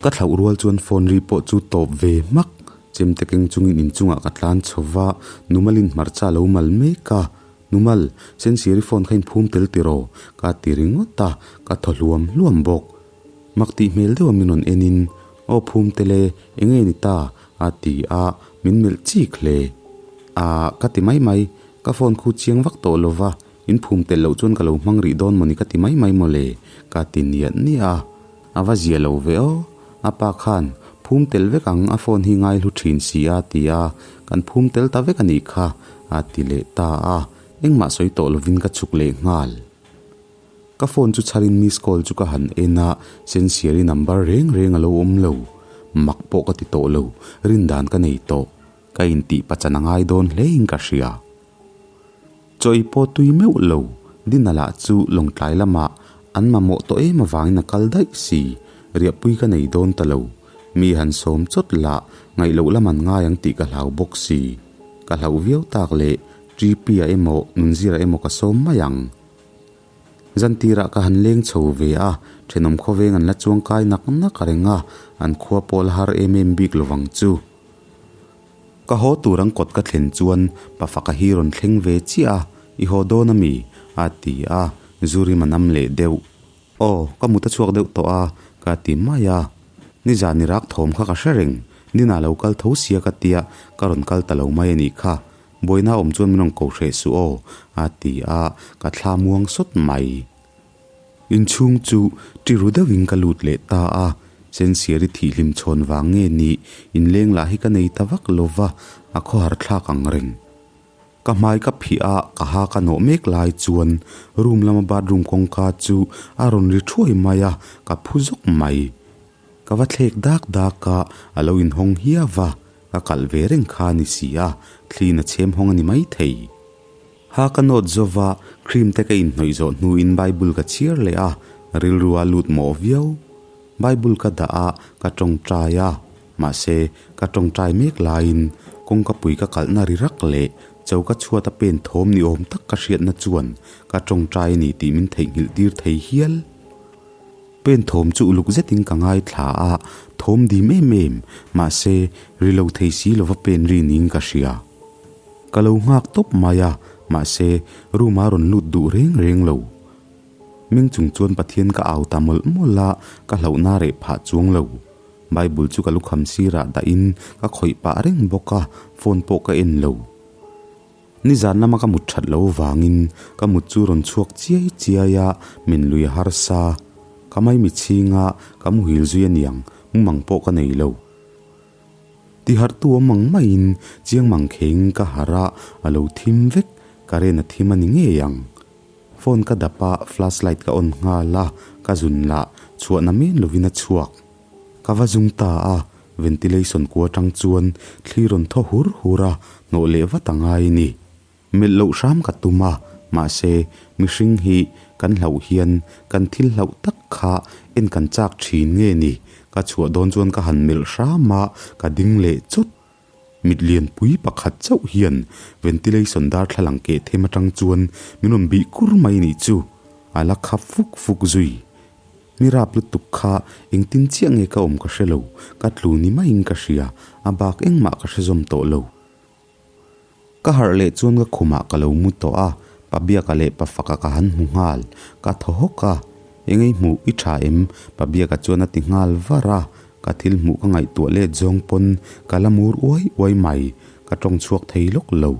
Ka thlauh rual chuan phone ri pawh chu tawp ve hmak. Chemte keng chungin inchungah ka tlan chho va, Numalin hmarcha a lo mal mek a. Numal, Sensiari phone kha inphum tel tiraw? Ka ti ringawt a, ka thaw hluam hluam bawk. Mak tih hmel deuha min rawn enin, Aw phum tel e, enge ni ta? a ti a, min melh chik hle. Aah, ka ti mai mai, ka phone khu chiang vak tawh lo va, In phum tel loh chuan ka lo hmang rih dawn mawni ka ti mai mai mawle, ka ti niah niah a. A va zia lo ve aw. A pa khan, Phum tel vek ang, a phone hi ngai hlu thin si a, ti a, kan phum tel ta vek a nih kha, a ti leh ta a. Engmah sawi tawh lovin ka chhuk leh nghal. Ka phone chu chharin miss call chu ka han en a, Sensiari number reng reng a lo awm lo. Mak pawh ka ti tawh lo, rindan ka nei tawh. Ka intih pachan a ngai dawn hlein ka hria. Chaw ei pawh tui meuh lo, Dina lah chu Lawngtlai lamah an mamawh tawh em avangin a kal daih si, riahpui ka nei dawn ta lo. Mi han sawm chawt lah ngaih loh lam an ngai ang tih ka hlau bawk si. Ka hlauh viau tak leh Ṭipi-a emaw Nunzira emaw ka sawm mai ang. Zantirah ka han leng chho ve a, thenawm khawveng an la chuang kai nak nak reng a, an khua pawh la har em em bik lovang chu. Ka haw tur ang kawt ka thlen chuan pa faka hi rawn thleng ve chiah a, I haw dawn a mi? a ti a, Zurim a nam leh deuh. Aw, ka mut a chhuak deuh tawh a, ka ti mai a. Nizan i rak thawm kha ka hre reng, Nina lo kal tho sia ka tia, ka rawn kal ta lo mai a nih kha. Buaina awm chuan min rawn ko hreh suh aw, a ti a, ka thla muang sawt mai. Inchhung chu ti ru deuhin ka lut leh ta a, Sensiari thihhlim chhawn vang nge ni, inleng lah hi ka nei ta vak lo va, a khawhar thlak ang reng. Ka hmai ka phih a, ka ha ka nawh mek lai chuan room lama bathroom kawngka chu a rawn ri thuai mai a, ka phu zawk mai. Ka va thlek dak dak a, a lo inhawng hiau va, ka kalh ve reng kha a ni si a, thliin a chhem hawng a ni maithei. Ha ka nawt zova, cream te ka inhnawih zawh hnuin Bible ka chhiar leh a, rilru a lut mawh viau. Bible ka dah a, ka tawngtai a, mahse ka tawngtai mek laiin kawngka pui ka kalhna ri rak leh choka chhuat a pen thawm ni awm tak ka hriatna chuan ka tawngtai a ni tih min theihnghilh tir thei hial. Pen thawm chu uluk zetin ka ngaithla a, thawm dim em em, mahse ri lo thei si lova pen ri niin ka hria. Ka lo nghak tawp mai a, mahse room a rawn lut duh reng reng lo. Meng chung chuan Pathian ka au ta mawlh mawlh a, ka hlauhna reh phah chuang lo. Bible chu ka lukham sirah dahin ka khawih pah reng bawk a, phone pawh ka en lo. Nizan lama ka mut that loh vangin ka mut chu rawn chhuak chiai chiai a, min lui a harsa. Ka maimi chhinga ka muhil zui aniang, mumang pawh ka nei lo. Tiharhtu awm ang maiin chiang mang kheng ka harh a, a lo thim vek, current a thim a ni ngei ang. Phone ka dap a, flashlight ka on nghal a, ka zun lah chhuahna men lovin a chhuak. Ka va zung ta a, ventilation kua atang chuan thli rawn thaw hur hur a, hnawh leh vat a ngai a ni. Melh loh hram ka tum a, mahse mihring hi kan hlauh hian kan thil hlauh tak kha en kan chak thin nge ni? Ka chhuah dawn chuan ka han melh hram a, ka ding leh chawt. Mit lianpui pakhat chauh hian ventilation darthlalang keh them atang chuan min rawn bih kur mai nih chu a la khap fuk fuk zui. Mi rap lutuk kha engtin chiah nge ka awm ka hre lo, ka tlu ni maiin ka hria, a bak engmah ka hre zawm tawh lo. Ka harh leh chuan ka khumah ka lo mu tawh a, pa Biaka leh pa Faka ka han hmu nghal, ka thaw hawk a, Engei hmuh i tha em? Pa Biaka chuan a ti nghal var a, ka thil hmuh ka ngaihtuah let zawng pawn ka la mur uai uai mai, ka tawng chhuak thei lawk lo.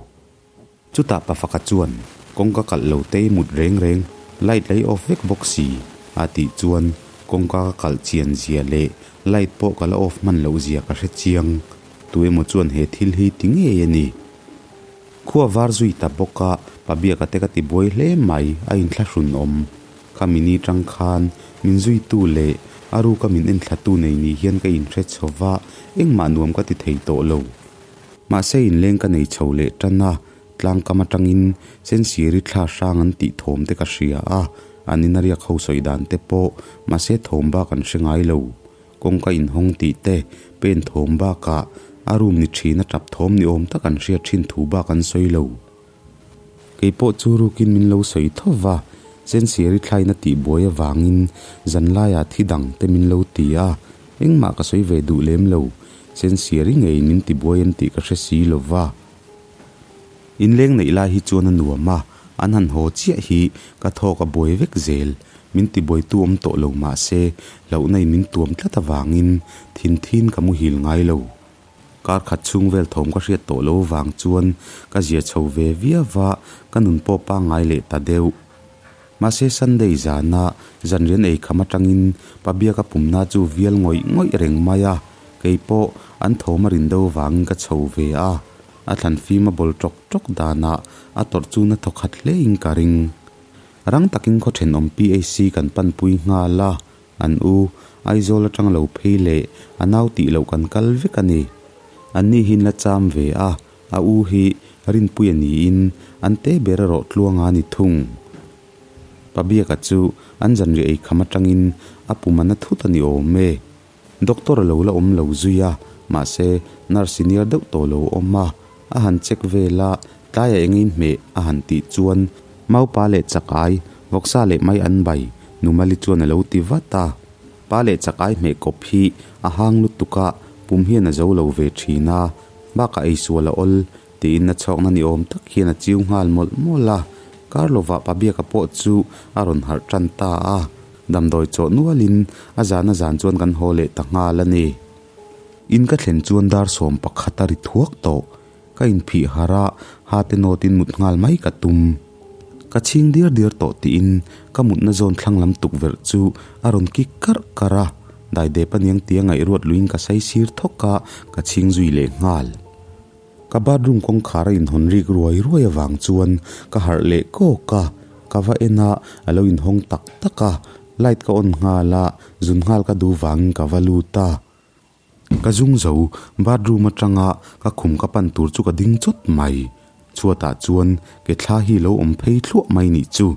Chutah pa Faka chuan, Kawngka kalh lo te i mut reng reng, light lei off vek bawk si, a tih chuan kawngka ka kalh chian zia leh light pawh ka la off hman loh zia ka hre chiang. Tu emaw chuan he thil hi ti ngei a ni. Khua var zui ta bawk a, pa Biaka te ka ti buai hle mai, a inthlahrun awm. Kha mini tang khan min zuitu leh a ruka min enthlatu nei ni hian ka inhre chho va, engmah nuam ka ti thei tawh lo. Mahse inleng ka nei chho leh tan a, tlangkam atangin sensiri thla hrang an tih thawm te ka hria a, an ina riak ho sawi dan te pawh mahse thawm bak an hre ngai lo. Kawngka inhawng tih te, pen thawm bakah a room ni thin a tap thawm ni awm tak an hriat thin thu bak an sawi lo. Kei pawh chu rukin min lo sawi tho va, Sensiari thlaina tih buai avangin zanlaiah thi dang te min lo ti a, engmah ka sawi ve duh lem lo, Sensiari ngeiin min ti buai an tih ka hre si lo va. Inleng neih lai hi chuan a nuam a, an han haw chiah hi ka thawk a buai vek zel. Min ti buaitu awm tawh lo mah se, hlauhna in min tuam tlat avangin thin thin ka muhil ngai lo. Kar khat chhung vel thawm ka hriat tawh lo vang chuan ka zia chho ve viau va, ka nun pawh pangngai leh ta deuh. Mahse Sunday zana zanrian ei kham atangin Pabiaka pumna chu vial ngawih ngawih reng mai a, kei pawh an thawm a rin deuh vangin ka chho ve a. A thlan fim a bawl tawk tawk danah a tawrh chu na thaw khat hlein ka ring. Rang takin khaw thenawm PHC kan panpui nghal a, an u Aizawl atang lo phei leh a nau tih loh kan kal vek a ni. Anni hi an la cham ve a, a u hi Rinpuia niin an te ber erawh Tluanga a ni thung. Pabiaka chu an zanriah eikham atangin a pum a na thut a ni awm e. Doctor a lo la awm lo zui a, mahse nurse senior deuh tawh lo awm a, a han check vel a, tlaiah eng in hmeh a han tih chuan Maupa leh Chakai, Vawksa leh mai an bai, Numali chuan a lo ti vat a. Pa leh Chakai hmeh kawp hi a hang lutuk a, pum hian a zo lo ve thin a, bakah eisual a awl tiin a chhawkna ni awm tak hian a chiu nghal mawlh mawlh a. Kar lovah Pabiaka pawh chu a rawn harh tan ta a. Damdawi chawh nualin a zan a zan chuan kan haw leh ta nghal a ni. In ka thlen chuan dar 11 a ri thuak tawh. Ka inphih harh a, ha te nawtin mut nghal mai ka tum. Ka chhing diar diar tawh tiin ka mutna zawn thlang lam tukverh chu a rawn kik karh karh a. Daidep aniang tia ngaihruat luiin ka saisir thawk a, ka chhing zui leh nghal. Ka bathroom kawngkhar a inhawn rik ruai ruai avang chuan ka harh leh kawk a, ka va en a, a lo inhawng tak tak a, light ka on nghal a, zun nghal ka duh vangin ka va lut a. Ka zung zo, bathroom atanga ka khum ka pan tur chu ka ding chawt mai. Chhuatah chuan ke thla hi lo awm phei thluah mai nih chu,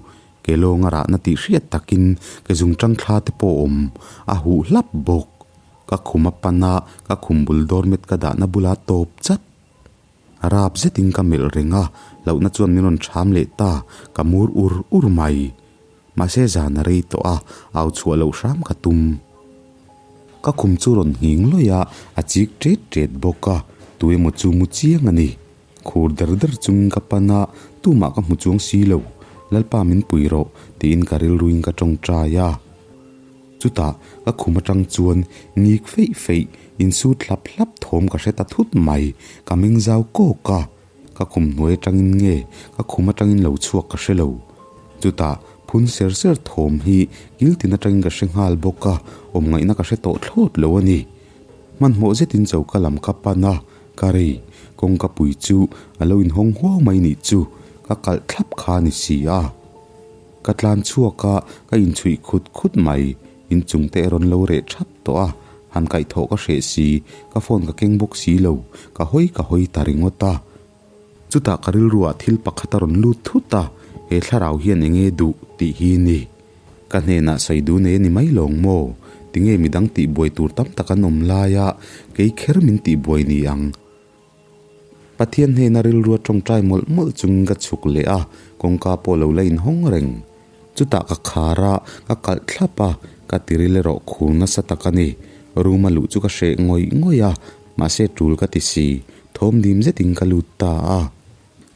ke lawnga rahna tih hriat takin ke zungtang thla te pawh awm a huh hlap bawk. Ka khum a pan a, ka khum bul doormat ka dahna bula tawp chat. Rap zetin ka melh reng a, hlauhna chuan min rawn ṭham leh ta, ka mur ur ur mai. Mahse zan a rei tawh a, au chhuah loh hram ka tum. Ka khum chu rawn nghing lawih a, a chik ṭet ṭet bawk a, tu emaw chu mu chiang a ni. Khur der der chungin ka pan a, tumah ka hmu chuang si lo. Lalpa min pui rawh, tiin ka rilruin ka ṭawngṭai a. Chutah ka khum atang chuan ngik feih feih, insut hlap hlap thawm ka hre ta thut mai. Ka meng zau kawk a. Ka khum hnuai atangin nge ka khum atangin lo chhuak ka hre lo. Chutah phun ser ser thawm hi kil tin atangin ka hre nghal bawk a, awm ngaihna ka hre tawh thlawt lo a ni. Hmanhmawh zetin choka lam ka pan a, ka rei kawngka pui chu a lo inhawng huau mai nih chu ka kalh thlap kha a ni si a. Ka tlan chhuak a, ka inchhuih khut khut mai. Inchung te rawn lo reh thap tawh a, han kaihthawh ka hreh si, ka phone ka keng bawk si lo, ka hawi ka hawi ta ringawt a. Chutah ka rilruah thil pakhat a rawn lut thut a, he thlarau hian eng nge duh tih hi ni. Ka hnenah sawi duh nei a ni mai lawng maw? Tinge midang tihbuai tur tam tak an awm laia kei kher min tihbuai ni ang? Pathian hnena rilrua tawngtai mawlh mawlh chungin ka chhuk leh a, kawngka pawh lo la inhawng reng. Chutah ka khar a, ka kalh thlap a, ka tiril erawh khur nasa tak a ni. Room a luh chu ka hreh ngawih ngawih a, mahse tul ka ti si, thawm dim zetin ka lut ta a.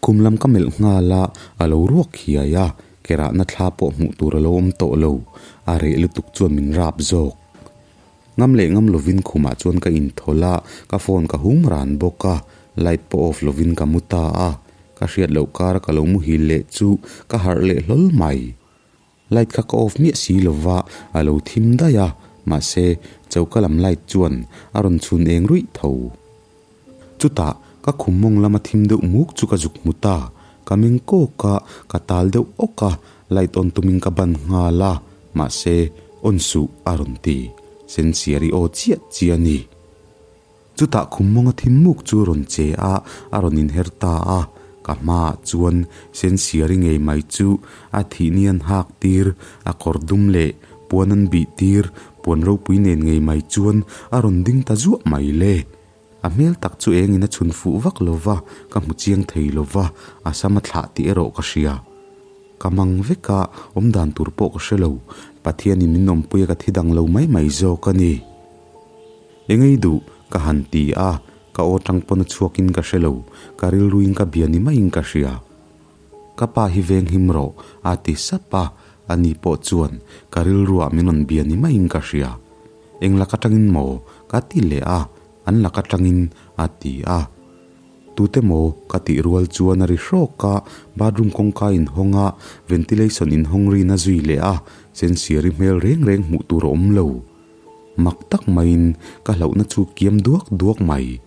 Khum lam ka melh nghal a, a lo ruak hiai a, ke rahna thla pawh hmuh tur a lo awm tawh lo, a reh lutuk chuan min rap zawk. Ngam leh ngam lovin khumah chuan ka inthawlh a, ka phone ka hum ran bawk a, light pawh off lovin ka mu ta a. Ka hriat loh kara ka lo muhil leh chu ka harh leh hlawl mai. Light kha ka off miah si lova a lo thim daih a, mahse choka lam light chuan a rawn chhun eng ruih tho. Chutah ka khum mawng lama thim deuh muk chu ka zuk hmu ta, ka meng kawk a, ka tal deuh awk a, light on tumin ka ban nghal a, mahse on suh a rawn ti, Sensiari aw chiah chiah a ni. Chutah khum mawnga thim muk chu a rawn che a, a rawn inher ta a, ka hmaah chuan Sensiari ngei mai chu a thihni an hak tir, a kawr dum leh puan an bih tir, puan ropui nen ngei mai chuan a rawn ding ta zuah mai le. A hmel tak chu engin a chhun fuh vak lo va, ka hmu chiang thei lo va, a sam a thlah tih erawh ka hria. Ka mang vek a, awm dan tur pawh ka hre lo, Pathianin min awmpui a ka thi dang lo mai mai zawk a ni. Engei duh, ka han ti a, ka aw tang pawn a chhuakin ka hre lo, ka rilruin ka bia ni maiin ka hria. Ka pa hi veng him rawh, a ti sap a, ani pawh chuan ka rilruah min rawn bia ni maiin ka hria. Eng lak atangin maw? ka ti leh a, an lak atangin a ti a. Tute maw? ka tih rual chuan a ri hrawk a, bathroom kawngka inhawng a, ventilation inhawng rin a zui leh a, sensiari hmel reng reng hmuh tur a awm lo. Mak tak maiin ka hlauhna chu kiam duak duak mai.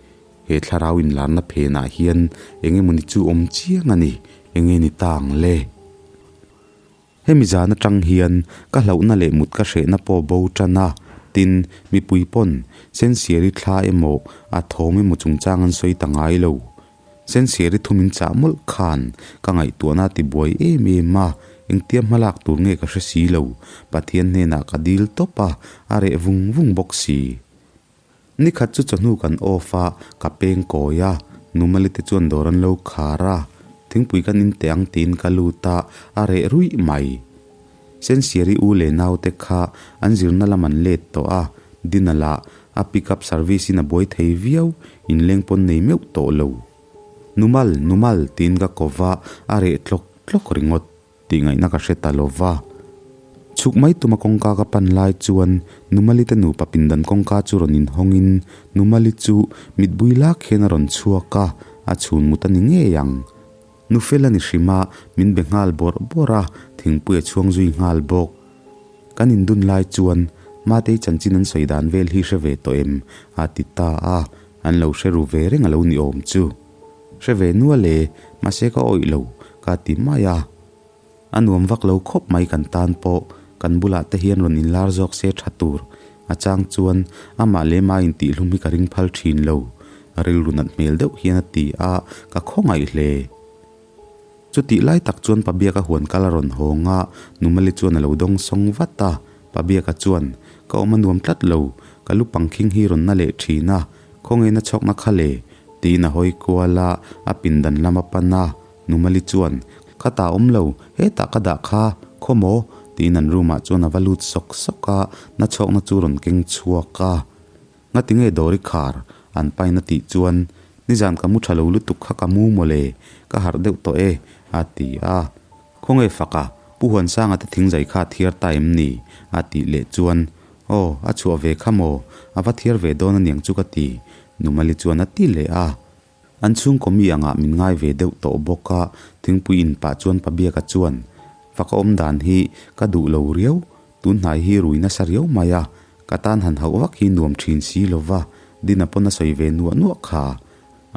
He thlarau inlarna phenah hian eng emawni chu awm chiang a ni, enge ni ta ang le? Hemi zan atang hian ka hlauhna leh mut ka hrehna pawh bo tan a, tin, mipui pawn Sensiari thla emaw a thawm emaw chungchang an sawi ta ngai lo. Sensiari thu min chah mawlh khan ka ngaihtuahna a tibuai em em a, engtia hmalak tur nge ka hre si lo, Pathian hnenah ka dil tawp a, a reh vung vung bawk si. Nikhat chu chawhnu kan off a, ka peng kawi a, Numali te chuan dawr an lo khar a, thingpui kan in teh ang tiin ka lut a, a reh ruih mai. Sensiari u leh naute kha an zirna lam an let tawh a, Dina lah a pick up service in a buai thei viau, inleng pawn nei meuh tawh lo. Numal, Numal tiin ka ko va, a reh tlawk tlawk ringawt. Tih ngaihna ka hre ta lo va. Chhuk mai tuma kawngka ka pan lai chuan Numali te nupa pindan kawngka chu rawn inhawngin Numali chu mitbui lak hian a rawn chhuak a, a chhun mut a ni ngei ang. Nufel a ni hrim a, min be nghal bawrh bawrh a, thingpui a chhuang zui nghal bawk. Kan indun lai chuan Matei chanchin an sawi dan vel hi hre ve tawh em? a ti ta a, an lo hre ru ve reng a lo ni awm chu. Hre ve nual e, mahse ka awih lo, ka ti mai a. A nuam vak lo khawp mai kan tan pawh, kan bulah te hian rawn inlar zawk se tha tur. A chang chuan amah leh mah intihhlum hi ka ring phal thin lo, rilru nat hmel deuh hian a ti a, ka khawngaih hle. Chutih lai tak chuan Pabiaka huan kal a rawn hawng a, Numali chuan a lo dawng sawng vat a. Pabiaka chuan, Ka awm a nuam tlat lo, ka lu pangkhing hi rawn na leh thin a, khawngeina chhawkna kha le, tiin a hawi kual a, a pindan lam a pan a. Numali chuan, Ka ta awm lo, hetah ka dah kha, khaw maw? tiin an room ah chuan a va lut sawk sawk a, na chhawkna chu rawn keng chhuak a. Ngati nge dawr i khar? An pain a tih chuan, Nizan ka mu tha lo lutuk kha ka mu mawle, ka harh deuh tawh e, a ti a. Khawnge faka, Pu Huansanga te thingzai kha a thiar ta em ni? a tih leh chuan, Aw, a chhuah ve kha maw? A va thiar ve dawn aniang chu ka ti, Numali chuan a ti leh a. An chhungkaw mi angah min ngai ve deuh tawh bawk a, thingpui in pah chuan Pabiaka chuan, Faka awm dan hi ka duh lo riau, tun hnai hi rui nasa riau mai a, ka tan han hauh vak hi nuam thin si lo va, Dina pawn a sawi ve nuah nuah kha.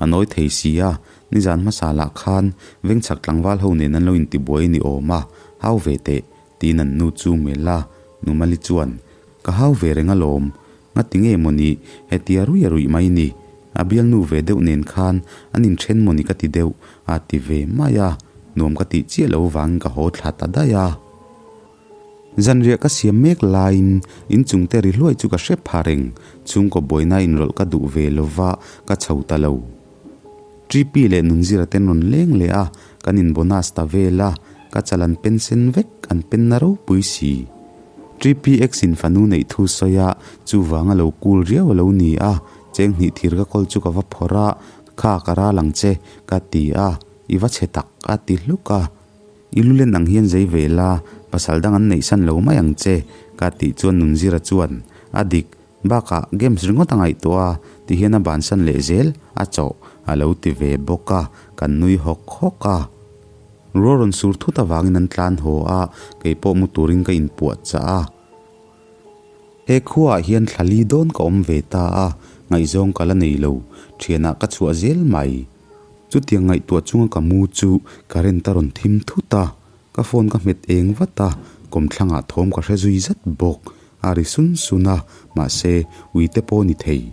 A nawi thei si a, nizan hmasa lah khan vengchhak tlangval ho nen an lo intibuai a ni awm a, hau ve teh, tiin an nu chu melh a, Numali chuan, Ka hau ve reng alawm, ngati nge mawni hetia ruih a ruih mai ni, a bialnu ve deuh nen khan an inthen mawni ka ti deuh, a ti ve mai a, nuam ka tih chiah lo vangin ka haw thla ta daih a. Zanriah ka siam mek laiin inchung te ri hluai chu ka hre pha reng, chhungkaw buaina inrawlh ka duh ve lova ka chho ta lo. Tripi leh Nunzira ten rawn leng leh a, kan in bonus ta vel a, ka chal an pen sen vek, an pen na ropui si. Tripi ex in fanu neih thu sawi a, chuvang a lo cool riau a lo ni a, cheng hnih thir ka kawl chu ka va phawrh a, kha ka ral ang che, ka ti a, i va chhe tak, a ti hluk a. I lulen ang hian zei ve la, pasal dang an neihsan lo mai ang che, ka tih chuan Nunzira chuan, A dik, bakah games ringawt a ngaihtuah a, ti hian a bansan leh zel, a chawh, a lo ti ve bawk a, kan nui hawk hawk a. Rual rawn sur thut avangin an tlan haw a, kei pawh mu turin ka inpuah chah a. He khuaah hian thla li dawn ka awm ve ta a, ngaihzawng ka la nei lo, thianah ka chhuah zel mai. Chutiang ngaihtuah chunga ka mu chu current a rawn thim thut a, ka phone ka hmet eng vat a, kawmthlangah thawm ka hre zui zat bawk, a ri sun sun a, mahse ui te pawh ni thei.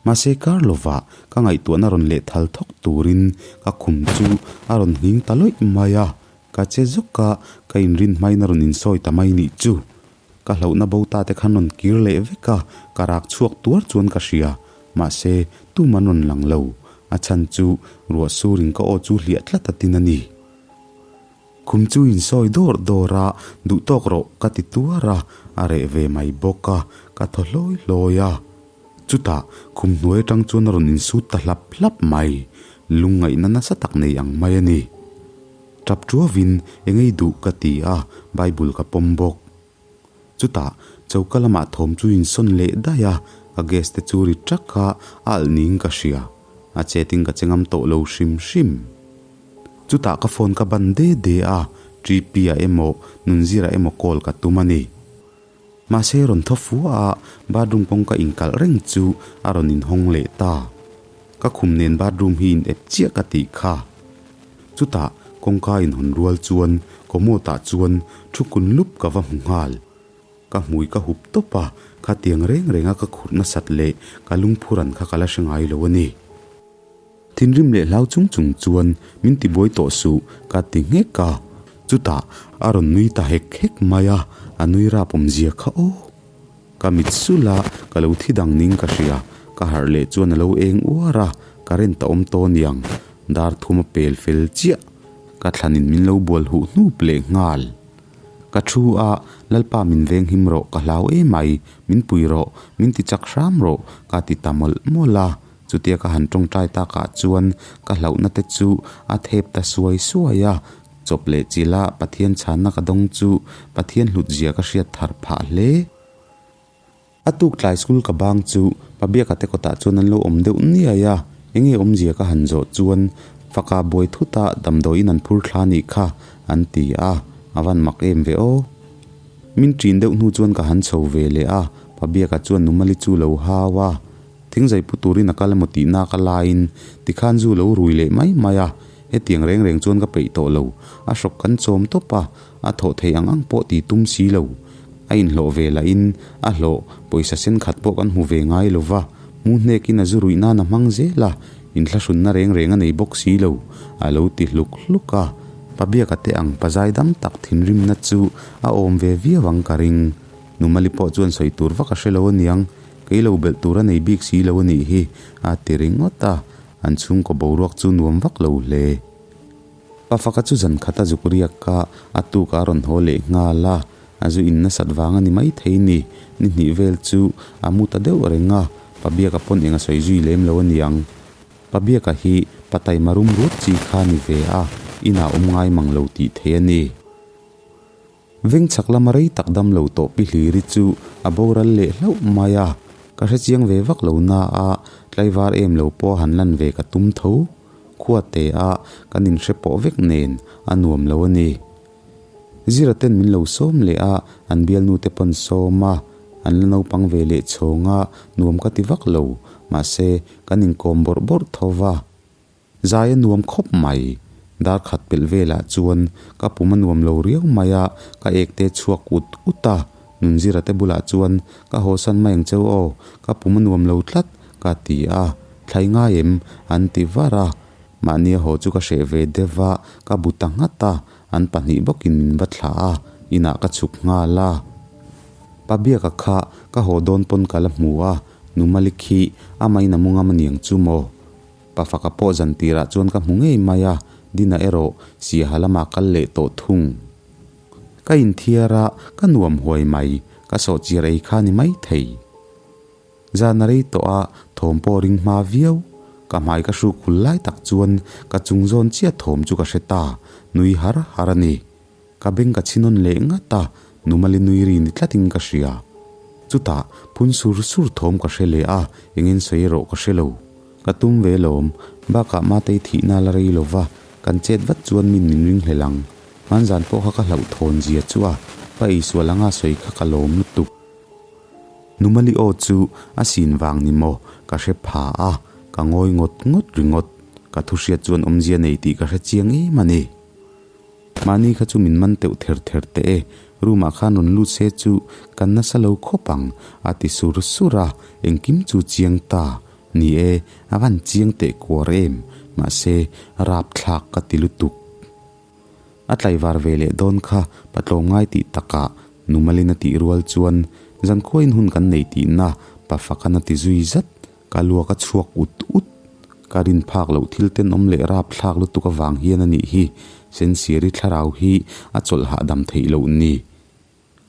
Mahse kar lovah ka ngaihtuahna rawn leh thal thawk turin ka khum chu a rawn nghing ta lawih mai a, ka che zawk a, ka inrin hmain a rawn insawi ta mai nih chu. Ka hlauhna bo ta te khan rawn kir leh vek a, ka rak chhuak tuar chuan ka hria. Mahse, tum an rawn lang lo. A chhan chu ruah surin ka aw chu hliah tlat a tin a ni. Khum chu insawi dawr dawr a, duh tawk rawh ka ti tuar a, a reh ve mai bawk a, ka thaw hlawi hlawi a. Chutah, khum hnuai atang chuan a rawn insut ta hlap hlap mai. Lungngaihna nasa tak nei ang mai a ni. Tap tuavin eng ei duh ka ti a, Bible ka pawm bawk. Chutah choka lamah thawm chu insawn leh daih a, ka gas te chu ri ṭak a, a alh niin ka hria. A chetin ka che ngam tawh lo hrim hrim. Chutah ka phone ka ban de de a, Ṭi-pi-a emaw Nunzira emaw call ka tum a ni. Mahse rawn thaw fua a, bathroom kawngka inkalh reng chu a rawn inhawng leh ta. Ka khum nen bathroom hi in ep chiah ka tih kha. Chutah kawngka inhawn rual chuan commode ah chuan thu kun lup ka va hmu nghal. Ka hmui ka hup tawp a, khatiang reng renga ka khurh nasat leh ka lungphuran kha ka la hre ngai lo a ni. Thinrim leh hlau chung chung chuan min tibuai tawh suh ka ti nghek a, chutah a rawn nui ta hek hek mai a, a nui rap awmzia kha aw. Ka mit sulh a, ka lo thi dang ning ka hria, ka harh leh chuan a lo eng uar a, current a awm tawh aniang, dar thum a pel fel chiah, ka thlanin min lo bual huh hnup leh nghal. Ka thu a, Lalpa min veng him rawh, ka hlau emai, min pui rawh, min ti chak hram rawh, ka ti ta mawlh mawlh a. Chutia ka han tawngtai takah chuan ka hlauhna te chu a thep ta suai suai a, chawp leh chila Pathian chhanna ka dawng chu Pathian hlut zia ka hriat thar phah hle. A tuk tlai school ka bang chu Pabiaka te kawtah chuan an lo awm deuh niai a, enge awmzia ka han zawh chuan faka buai thuta damdawiin an phur thla nih kha an ti a, a van mak em ve aw. Min ṭin deuh hnu chuan ka han chho ve leh a, Pabiaka chuan Numali chu lo hau a. Thingzai pu turin a kal emaw tih nak a laiin tikhan zu lo rui leh mai mai a, hetiang reng reng chuan ka peih tawh lo. A hrawk kan chawm tawp a, a thawh theih ang ang pawh ti tum si lo. A inhlawh ve lahin a hlawh pawisa sen khat pawh kan hmu ve ngai lo va, mu hnekin a zu ruih nan a hmang zel a, inthlahrunna reng reng a nei bawk si lo, a lo ti hluk hluk a. Pabiaka te ang pazai dam tak thinrimna chu a awm ve viau ang ka ring. Numali pawh chuan sawi tur vak a hre lo aniang. Kei lo belh tur a nei bik si lo a nih hi, a ti ringawt a, an chhungkaw boruak chu nuam vak lo hle. Pafaka chu zan khat a zuk riak a, a tuk a rawn haw leh nghal a, a zu in nasat vang a ni maithei ni, ni hnih vel chu a mu ta deuh reng a, Pabiaka pawn eng a sawi zui lem lo a niang. Pabiaka hi Pataima rum rut chi kha a ni ve a, inah awm ngai mang lo tih theih a ni. Veng chhak lama rei tak dam lo tawh pi Hliri chu a boral leh hlauh mai a, ka hre chiang ve vak lo na a, Tlaivar em lo pawh han lan ve ka tum tho. Khua te a kan inhre pawh vek nen a nuam lo a ni. Zira ten min lo sawm leh a, an bialnu te pawn sawm a, an la naupang ve leh chhawng a, nuam ka ti vak lo, mahse kan inkawm bawrh bawrh tho va. Zai a nuam khawp mai. Dar khat pelh velah chuan ka pum a nuam lo riau mai a, ka ek te chhuak ut ut a. Nunzira te bulah chuan ka hawsan mai ang cheu aw, ka pum a nuam lo tlat ka ti a, thlai ngai em? an ti var a. Mahnia haw chu ka hreh ve deuh va, ka bu ta nghat a, an pahnih bawkin min va thlah a, inah ka chhuk nghal a. Pa Biaka kha ka haw dawn pawn ka la hmu a, Nu Malik hi amahin a mu ngam aniang chu maw? Pa Faka pawh zan tirah chuan ka hmu ngei mai a, Dina erawh Siaha lamah kal leh tawh thung. Ka inthiar a, ka nuam huai mai, ka sawhchir ei kha ni maithei. Zan a rei tawh a, thawm pawh ring hma viau. Ka hmai ka hruk hul lai tak chuan ka chung zawn chiah thawm chu ka hre ta, nui har har a ni. Ka beng ka chhi nawn leh ngat a, Numali nui ri ni tlatin ka hria. Chutah, phun sur sur thawm ka hre leh a, engin sawi erawh ka hre lo. Ka tum ve lawm, bakah Matei thihna la rei lo va, kan chet vat chuan min min ringhlel ang. Hmanzan pawh kha ka hlauhthawn zia chu a, pa eisual anga sawi kha ka lawm lutuk. Numali aw chu a sin vang ni maw ka hre pha a, ka ngawi ngawt ngawt ringawt. Ka thu hriat chuan awmzia nei tih ka hre chiang em a ni. Mahni kha chu min man teuh ther ther teh e, room ah khan rawn lut se chu kan nasa lo khawp ang a ti sur sur a, engkim chu chiang ta. Ni e, a van chiang teh kuar em, mahse rapthlak ka ti lutuk. A tlaivar ve leh dawn kha patlawm ngai tih takah Numalin a tih rual chuan zankhuain hun kan nei tihna Pafakan a ti zui zat. Ka luak a chhuak ut ut. Ka rin phak loh thil tenawm leh rapthlak lutuk avang hian a nih hi Sensiari thlarau hi a chawlh hahdam theih loh ni.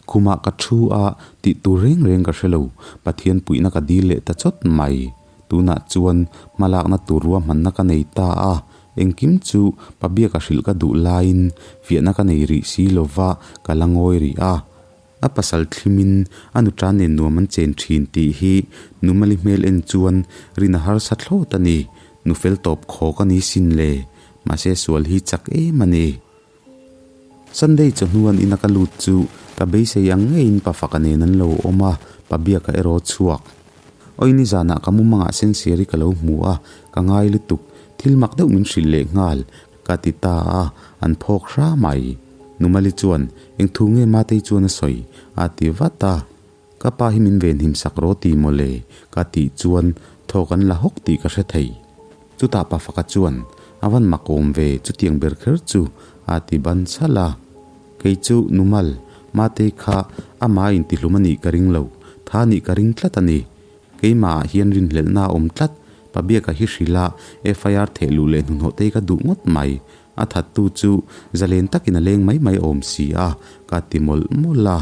Khumah ka thu a, tih tur reng reng ka hre lo. Pathian puihna ka dil leh ta chawt mai. Tunah chuan hmalakna tur ruahmanna ka nei ta a, engkim chu Pabiaka hrilh ka duh laiin fiahna ka nei rih si lova ka la ngawi rih a. A pasal thlimin a nuṭa nen nuam an chen ṭhin tih hi Numali hmel en chuan rin a harsa thlawt a ni. Nu fel tawp khawk a ni sin le. Mahse sual hi chak em a ni. Sunday chawhnu an ina ka lut chu ka beisei ang ngeiin pa faka nen an lo awm a, pa biaka erawh chhuak. Awi nizanah ka mumangah sensiari ka lo hmu a, ka ngai lutuk, thil mak deuh min hrilh leh nghal, ka ti ta a, an phawk hra mai. Numali chuan, Eng thu nge Matei chuan a sawi? a ti vat a. Ka pa hi min venhim sak rawh ti maw le? ka tih chuan thaw kan la hawk tih ka hre thei. Chutah pa faka chuan, A van mak awm ve, chutiang ber kher chu, a ti ban chhalh a. Kei chu Numal, Matei kha amah intihlum a nih ka ring lo, tha nih ka ring tlat a ni. Keimahah hian rinhlelhna a awm tlat, Pabiaka hi hrilh a, FIR theh luh leh hnuhnawh te hi ka duh ngawt mai. A thattu chu zalen takin a leng mai mai awm si a, ka ti mawlh mawlh a.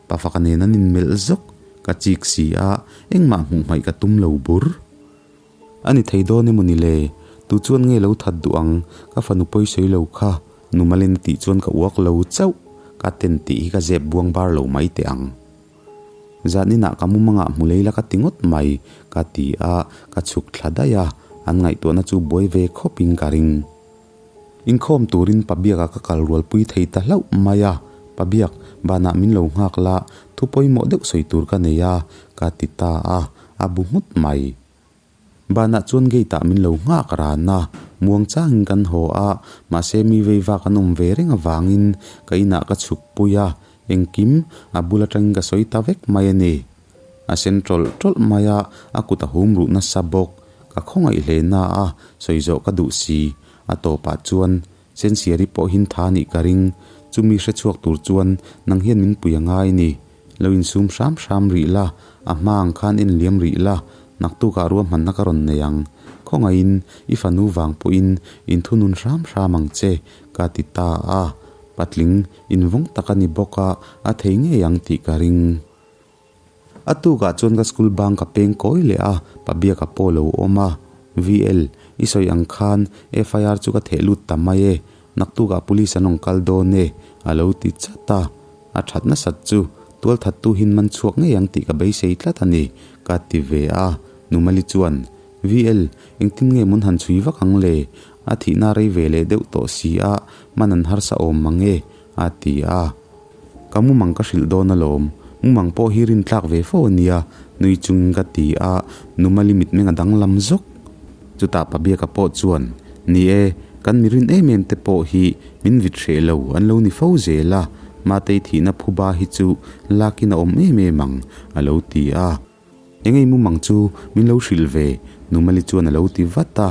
Pafaka nen an inmelh zawk, ka chik si a, engmah hmuh hmaih ka tum lo bur. A ni thei dawn emaw ni le? Tu chuan nge lo that duh ang? Ka fanu pawi sawi lo kha, Numalin a tih chuan ka uak lo chauh, ka ten tih hi ka zep buang bar lo mai teh ang. Zaninah ka mumangah hmu lei la ka ti ngawt mai, ka ti a, ka chhuk thla daih a, an ngaihtuahna chu buai ve khawpin ka ring. Inkhawm turin Pabiaka ka kal rualpui thei ta hlauh mai a, Pabiak, banah min lo nghak la, thu pawimawh deuh sawi tur ka nei a, ka ti ta a, a bu nghut mai. Banah chuan gate ah min lo nghak ran a, muang changin kan haw a, mahse mi vei vak an awm ve reng avangin ka inah ka chhuk pui a, engkim a bul atangin ka sawi ta vek mai a ni. A sen tawlh tawlh mai a, a kut a hum ruh nasa bawk. Ka khawngaih hle na a, sawi zawh ka duh si. A tawpah chuan Sensiari pawh hin tha nih ka ring. Chumi hre chhuak tur chuan nang hian min pui a ngai ni. Lo insum hram hram rih la, a hma ang khan en liam rih la, naktukah ruahmanna ka rawn nei ang. Khawngaihin i fanu vang pawhin inthunun hram hram ang che, ka ti ta a. Patling invawng tak a ni bawk a, a thei ngei ang tih ka ring. A tukah chuan ka school bang ka peng kawi leh a, Pabiaka pawh lo awm a. VL, i sawi ang khan FIR chu ka theh lut ta mai e, naktukah police an rawn kal dawn e, a lo ti chat a. A that nasat chu tualthattu hin man chhuak ngei ang tih ka beisei tlat a ni, ka ti ve a. Numali chuan. VL, engtin nge mun han chhui vak ang le? A thihna rei ve leh deuh tawh si a, man an harsa awm mang e, a ti a. Ka mumang ka hrilh dawn alawm, mumang pawh hi rintlak ve fo a nia, nui chungin ka ti a, Numali mitmeng a danglam zawk. Chutah Pabiaka pawh chuan, Ni e, kan mi rin em em te pawh hi min vit hreh lo an lo ni fo zel a, Matei thihna phuba hi chu lakin a awm em em ang, a lo ti a. Engei mumang chu min lo hrilh ve, Numali chuan a lo ti vat a.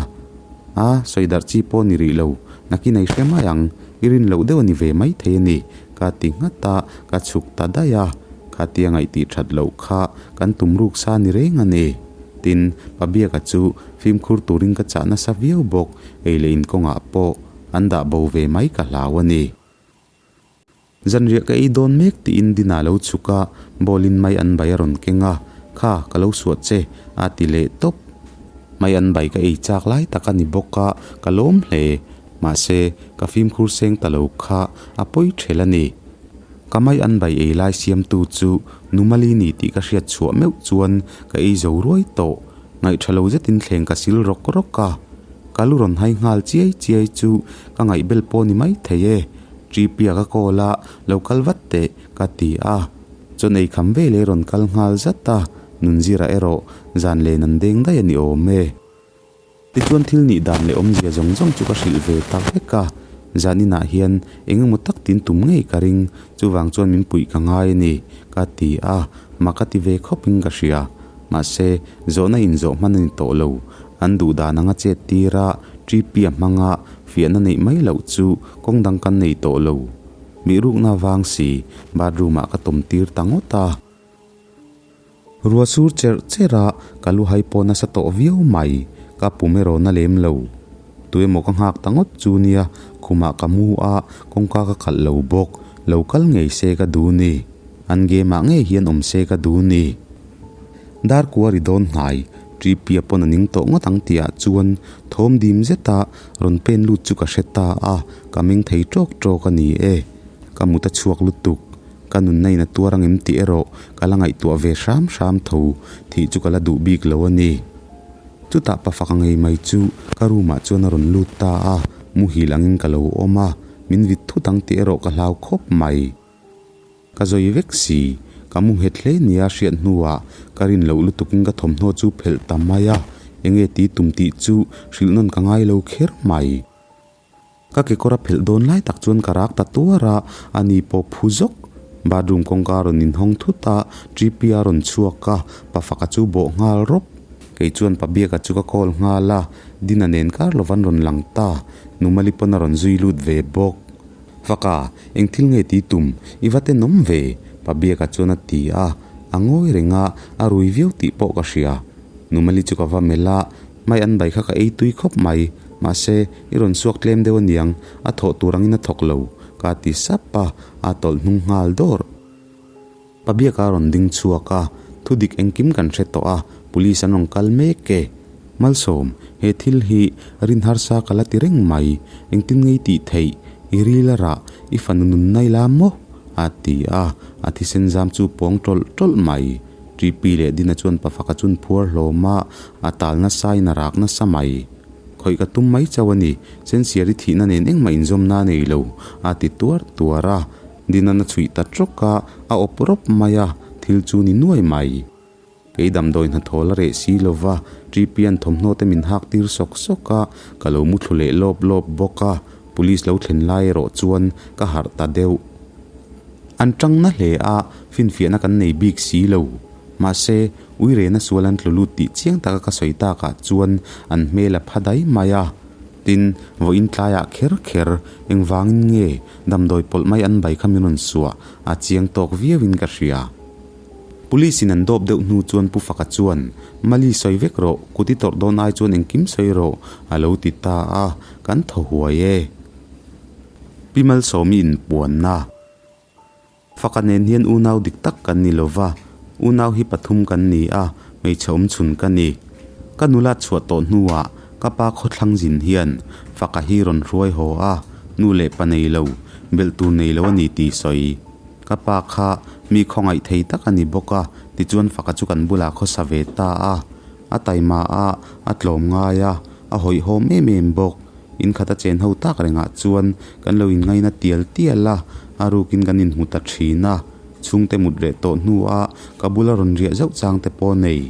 A, sawi darh chi pawh ni rih lo, nakin a i hre mai ang, i rin loh deuh a ni ve maithei a ni, ka ti nghat a, ka chhuk ta daih a. Khatia ngaihtih that loh kha kan tum ruk sa ni reng a ni. Tin, Pabiaka chu fimkhur turin ka chah nasa viau bawk, ei leh inkawngah pawh an dah bo ve mai ka hlau a ni. Zanriah ka ei dawn mek tiin Dina lo chhuk a, ball in mai an bai a rawn keng a, Kha, ka lo suah che, a ti leh tawp. Mai an bai ka ei chak lai tak a ni bawk a, ka lawm hle. Mahse, ka fimkhur seng ta lo kha a pawi ṭhel a ni. Ka mai an bai ei lai siamtu chu Numali ni tih ka hriat chhuah meuh chuan ka ei zo ruai tawh. Ngaihṭha lo zetin thleng ka sil rawk rawk a. Ka lu rawn hai nghal chiai chiai chu ka ngaihbel pawh ni mai thei e. Ṭipia ka call a, lo kal vat teh ka ti a. Chawn ei kham veleh rawn kal nghal zat a, Nunzira erawh zan len an deng daih a ni awm e. Tichuan thil nih dan leh awmzia zawng zawng chu ka hrilh ve ta vek a, zan inah hian eng emaw tak tin tum ngei ka ring, chuvang chuan min puih ka ngai a ni, ka ti a, mak a ti ve khawpin ka hria. Mahse, zawhna inzawh hman a ni tawh lo, an duh dan anga chet tir a, Ṭipia hmanga fiahna neih mai loh chu kawng dang kan nei tawh lo. Mihrukna vang si, bathroom ah ka tawm tir ta ngawt a. Ruah sur cherh cherh a, ka lu hai pawh nasa tawh viau mai, ka pum erawh na lem lo. Tuemaw ka nghak ta ngawt chu nia, khumah ka mu a, kawngka ka khalh lo bawk, lo kal ngei se ka duh ni. An game ah ngei hian awm se ka duh ni. Dar kua ri dawn hnai, Tripia pawn a ning tawh ngawt ang tih ah chuan thawm dim zeta rawn pen lut chu ka hre ta a, ka meng thei tawk tawk a ni e. Ka mut a chhuak lutuk. Ka nunna in a tuar angem tih erawh ka la ngaihtuah ve hram hram tho thih chu ka la duh bik lo a ni. Chutah pa fak ngei mai chu ka room ah chuan a rawn lut ta a, muhil angin ka lo awm a, min vit thut ang tih erawh ka hlau khawp mai. Ka zawi vek si, ka mu nghet hle nia hriat hnuah ka rin loh lutukin ka thawmhnaw chu phelh ta mai a, enge ti tum tih chu hrilh nawn ka ngai lo kher mai. Ka kekawr a phelh dawn lai tak chuan ka rak ta tuar a, ani pawh phu zawk. Bathroom kawngka a rawn inhawng thut a, Trippy a rawn chhuak a, pa faka chu bawh nghal rawp. Kei chuan pa Biaka chu ka call nghal a, Dina nen kar lovan rawn lang ta, Numali pawn a rawn zui lut ve bawk. Faka, eng thil nge ti tum, i va tenawm ve? Pa Biaka chuan a ti a, a ngawi reng a, a rui viau tih pawh ka hria. Numali chu ka va melh a, Mai an bai kha ka ei tui khawp mai, mahse, i rawn suak tlem deuh aniang, a thawh tur angin a thawk lo, ka ti sap a, a tawlh hnung nghal dawr. Pabiaka a rawn ding chhuak a, thu dik engkim kan hre tawh a, police an rawn kal mek e. Malsawm, he thil hi rin harsa ka la ti reng mai, engtin ngei tih theih, i ril a rah, i fanu nun nai la maw? a ti a, a thisen zam chu pawng tawlh tawlh mai. Ṭipi leh Dina chuan pafaka chun phuar hlawm a, a tal nasa in a rak nasa mai. Khawih ka tum mai chauh a ni, Sensiari thihna nen engmah inzawmna a nei lo, a ti tuar tuar a. Dina'n a chhuih ta trawk a, a awp rawp mai a, thil chu ni nuai mai. Kei damdawi hnathawh la reh si lo va, Ṭipia'n thawmhnaw te min hak tir sawk sawk a, ka lo mu thlu leh lawp lawp bawk a, Police lo thlen lai erawh chuan ka harh ta deuh. An tang na hle a, finfiahna kan nei bik si lo. Mahse, uirena sual an tlu lut tih chiang taka ka sawi takah chuan an hmel a pha dai mai a. Tin, vawiin tlaiah kher kher engvangin nge damdawi pawlh mai an bai kha min rawn suah a chiang tawk viauin ka hria. Police in an dawp deuh hnu chuan Pu Faka chuan, Mali sawi vek rawh, kut i tawrh dawn ai chuan engkim sawi rawh, a lo ti ta a, kan thaw huai e. Pi Malsawmi inpuanna. Faka nen hian unau dik tak kan ni lova, unau hi pathum kan ni a, hmeichhe awm chhun ka ni. Ka nula chhuah tawh hnuah ka pa khawthlang zin hian Faka hi rawn hruai haw a, nu leh pa nei lo, belh tur nei lo a ni tih sawi. Ka pa kha mi khawngaih thei tak a ni bawk a, tichuan Faka chu kan bulah khawsa ve ta a. A taima a, a tlawm ngai a, a hawihhawm em em bawk. In khat a chen ho tak rengah chuan kan lo inngaina tial tial a, a rukin kan inhmu ta thin a. Chhungte mut reh tawh hnua ka bula rawn riah zauh chang te pawh nei.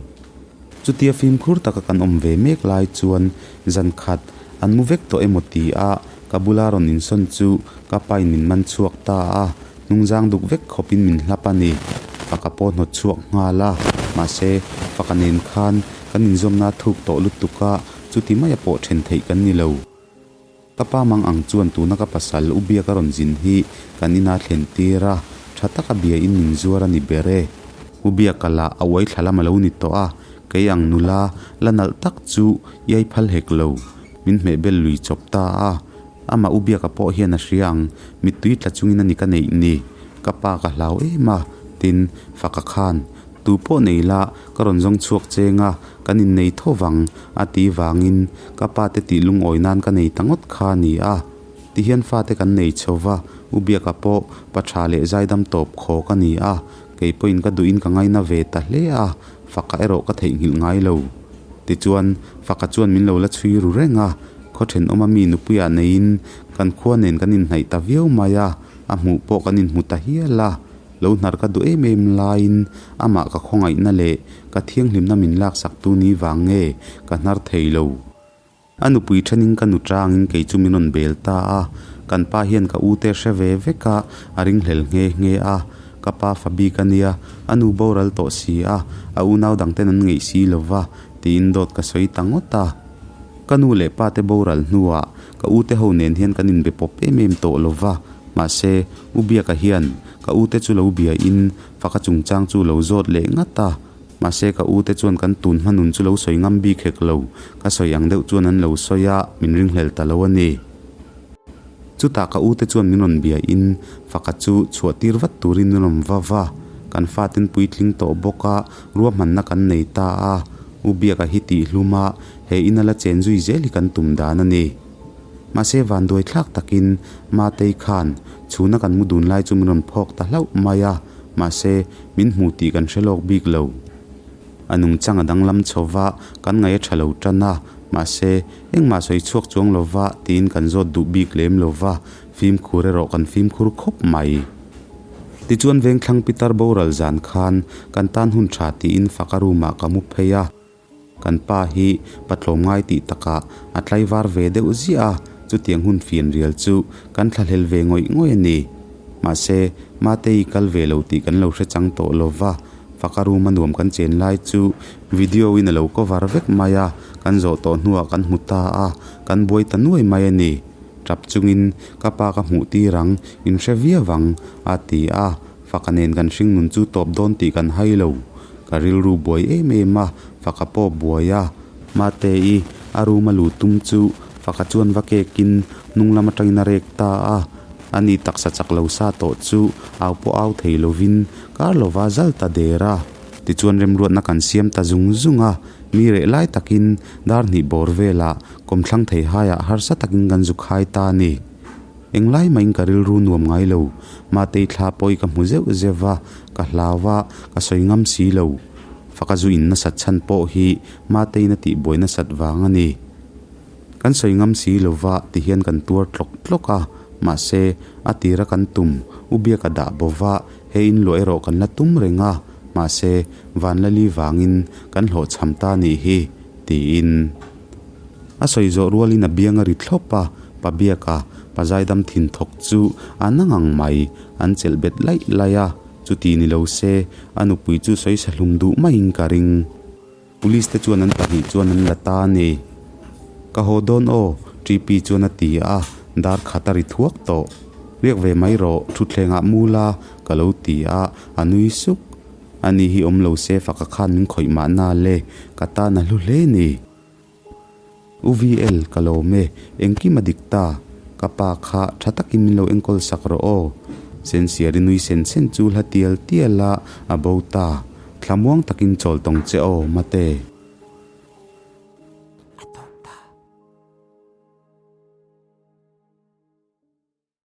Chutia fimkhur taka kan awm ve mek lai chuan zan khat an mu vek tawh emaw ti a, ka bula rawn insawn chu ka pain min man chhuak ta a, hnungzang duk vek khawpin min hlap a ni. Faka pawh hnawt chhuak nghal a, mahse faka nen khan kan inzawmna a thuk tawh lutuk a, chuti maia pawh then theih kan ni lo. Ka pa mang ang chuan tuna ka pasal u biak a rawn zin hi kan ina thlen tir a, tha taka bia in min zuar a ni ber e. U biaka lah a uai thla lam a lo ni tawh a, kei ang nula la nalh tak chu iai phal hek lo, min hmeh bel lui chawp ta a. Amah u biaka pawh hian a hria ang, mittui tla chungin a ni ka neih ni. Ka pa ka hlau em a, tin, Faka khan Tu pawh nei la, ka rawn zawng chhuak cheng a, kan innei tho vang, a ti vangin ka pa te tih lungawi nan ka nei ta ngawt kha a ni a. Tihian fate kan nei chho va, U Biaka pawh pa tha leh zaidam tawp khawk a ni a, kei pawhin ka duhin ka ngaina ve ta hle a, faka erawh ka theihnghilh ngai lo. Tichuan, faka chuan min lo la chhui ru reng a, khaw thenawma mi nupuiah neiin kan khua nen kan inhnaih ta viau mai a, a hmuh pawh kan inhmu ta hial a. Lo hnar ka duh em em laiin amah ka khawngaihna leh ka thianghlimna min laksak tu ni vang nge ka hnar thei lo. A nupui thenin ka nu tangin kei chu min rawn bel ta a, kan pa hian ka u te hre ve vek a, a ringhlel nghe nghe a. Ka pa fa bik a nia, a nu boral tawh si a, a unau dang ten an ngeih si lo va, tiin dawt ka sawi ta ngawt a. Ka nu leh pa te boral hnuah ka u te ho nen hian kan inbe pawp em em tawh lo va, mahse, U Biaka hian ka u te chu lo bia in faka chungchang chu lo zawt leh ngat a, mahse ka u te chuan kan tun hma nun chu lo sawi ngam bik hek lo, ka sawi ang deuh chuan an lo sawi a, min ringhlel ta lo a ni. Chutah ka u te chuan min rawn bia in faka chu chhuah tir vat turin min rawn va va, kan faten puitling tawh bawk a, ruahmanna kan nei ta a, U Biaka hi tih hlum a, he ina la chen zui zel hi kan tum dan a ni. Mahse vanduai thlak takin Matei khan chhuna kan mu dun lai chu min rawn phawk ta hlauh mai a, mahse min hmu tih kan hre lawk bik lo. A nungchang a danglam chho va, kan ngaih a tha lo tan a, mahse engmah sawi chhuak chuang lo va tiin kan zawt duh bik lem lo va, fimkhur erawh kan fimkhur khawp mai. Tichuan Vengthlang Pitar boral zan khan kan tan hun tha tiin faka room ah ka mu phei a. Kan pa hi patlawm ngai tih takah a tlaivar ve deuh ziah a, chutiang hun fianrial chu kan thlahlel ve ngawih ngawih a ni. Mahse, Matei kal ve lo tih kan lo hre chang tawh lo va, faka room a nuam kan chen lai chu video in a lo cover vek mai a, kan zawh tawh hnuah kan hmu ta a, kan buai ta nuai mai a ni. Tap chungin ka pa ka hmuh tir ang, in hre viau ang, a ti a. Faka nen kan hringnun chu tawp dawn tih kan hai lo. Ka rilru buai em em a, Faka pawh buai a. Mate-i a room a luh tum chu Faka chuan va kekin hnung lam atangin a rek ta a. Ani taksa chak lo sa tawh chu au pawh au thei lovin kar lova zal ta der a. Tichuan remruatna kan siam ta zung zung a, mi reh lai takin dar hnih bawr velah kawmthlang thei haiah harsa takin kan zu khai ta a ni. Englai mahin ka rilru nuam ngai lo. Matei thla pawi ka hmu zeuh zeuh va, ka hlau va, ka sawi ngam si lo. Faka zu in nasat chhan pawh hi Mateiin a tihbuai nasat vang a ni. Kan sawi ngam si lo va ti hian kan tuar tlawk tlawk a, mahse, a tira kan tum, u biak a dah bo va, he in luah erawh kan la tum reng a, mahse, Vanlali vangin kan hlawhchham ta nih hi, tiin. A sawi zawh rualin a biang a ri thlawp a, pa biaka pa zaidam thin thawk chu a na ngang mai, an chelh bet laih laih a, chuti ni lo se a nupui chu sawi sa hlum duh maiin ka ring. Police te chuan an pahnih chuan an la ta a ni. Ka haw dawn aw, TP chuan a ti a, dar khat a ri thuak tawh. Riak ve mai rawh, thutthlengah mu la, ka lo ti a, a nui suk. Ani hi awm lo se faka khan min khawih mahna le, ka tan a hlu hle ni. UVL, ka lawm e, engkim a dik ta, ka pa kha tha takin min lo enkawl sak rawh aw. Sensiari nui sen sen chu hla tial tial a, a bo ta. Thlamuang takin chawl tawng che aw, mate.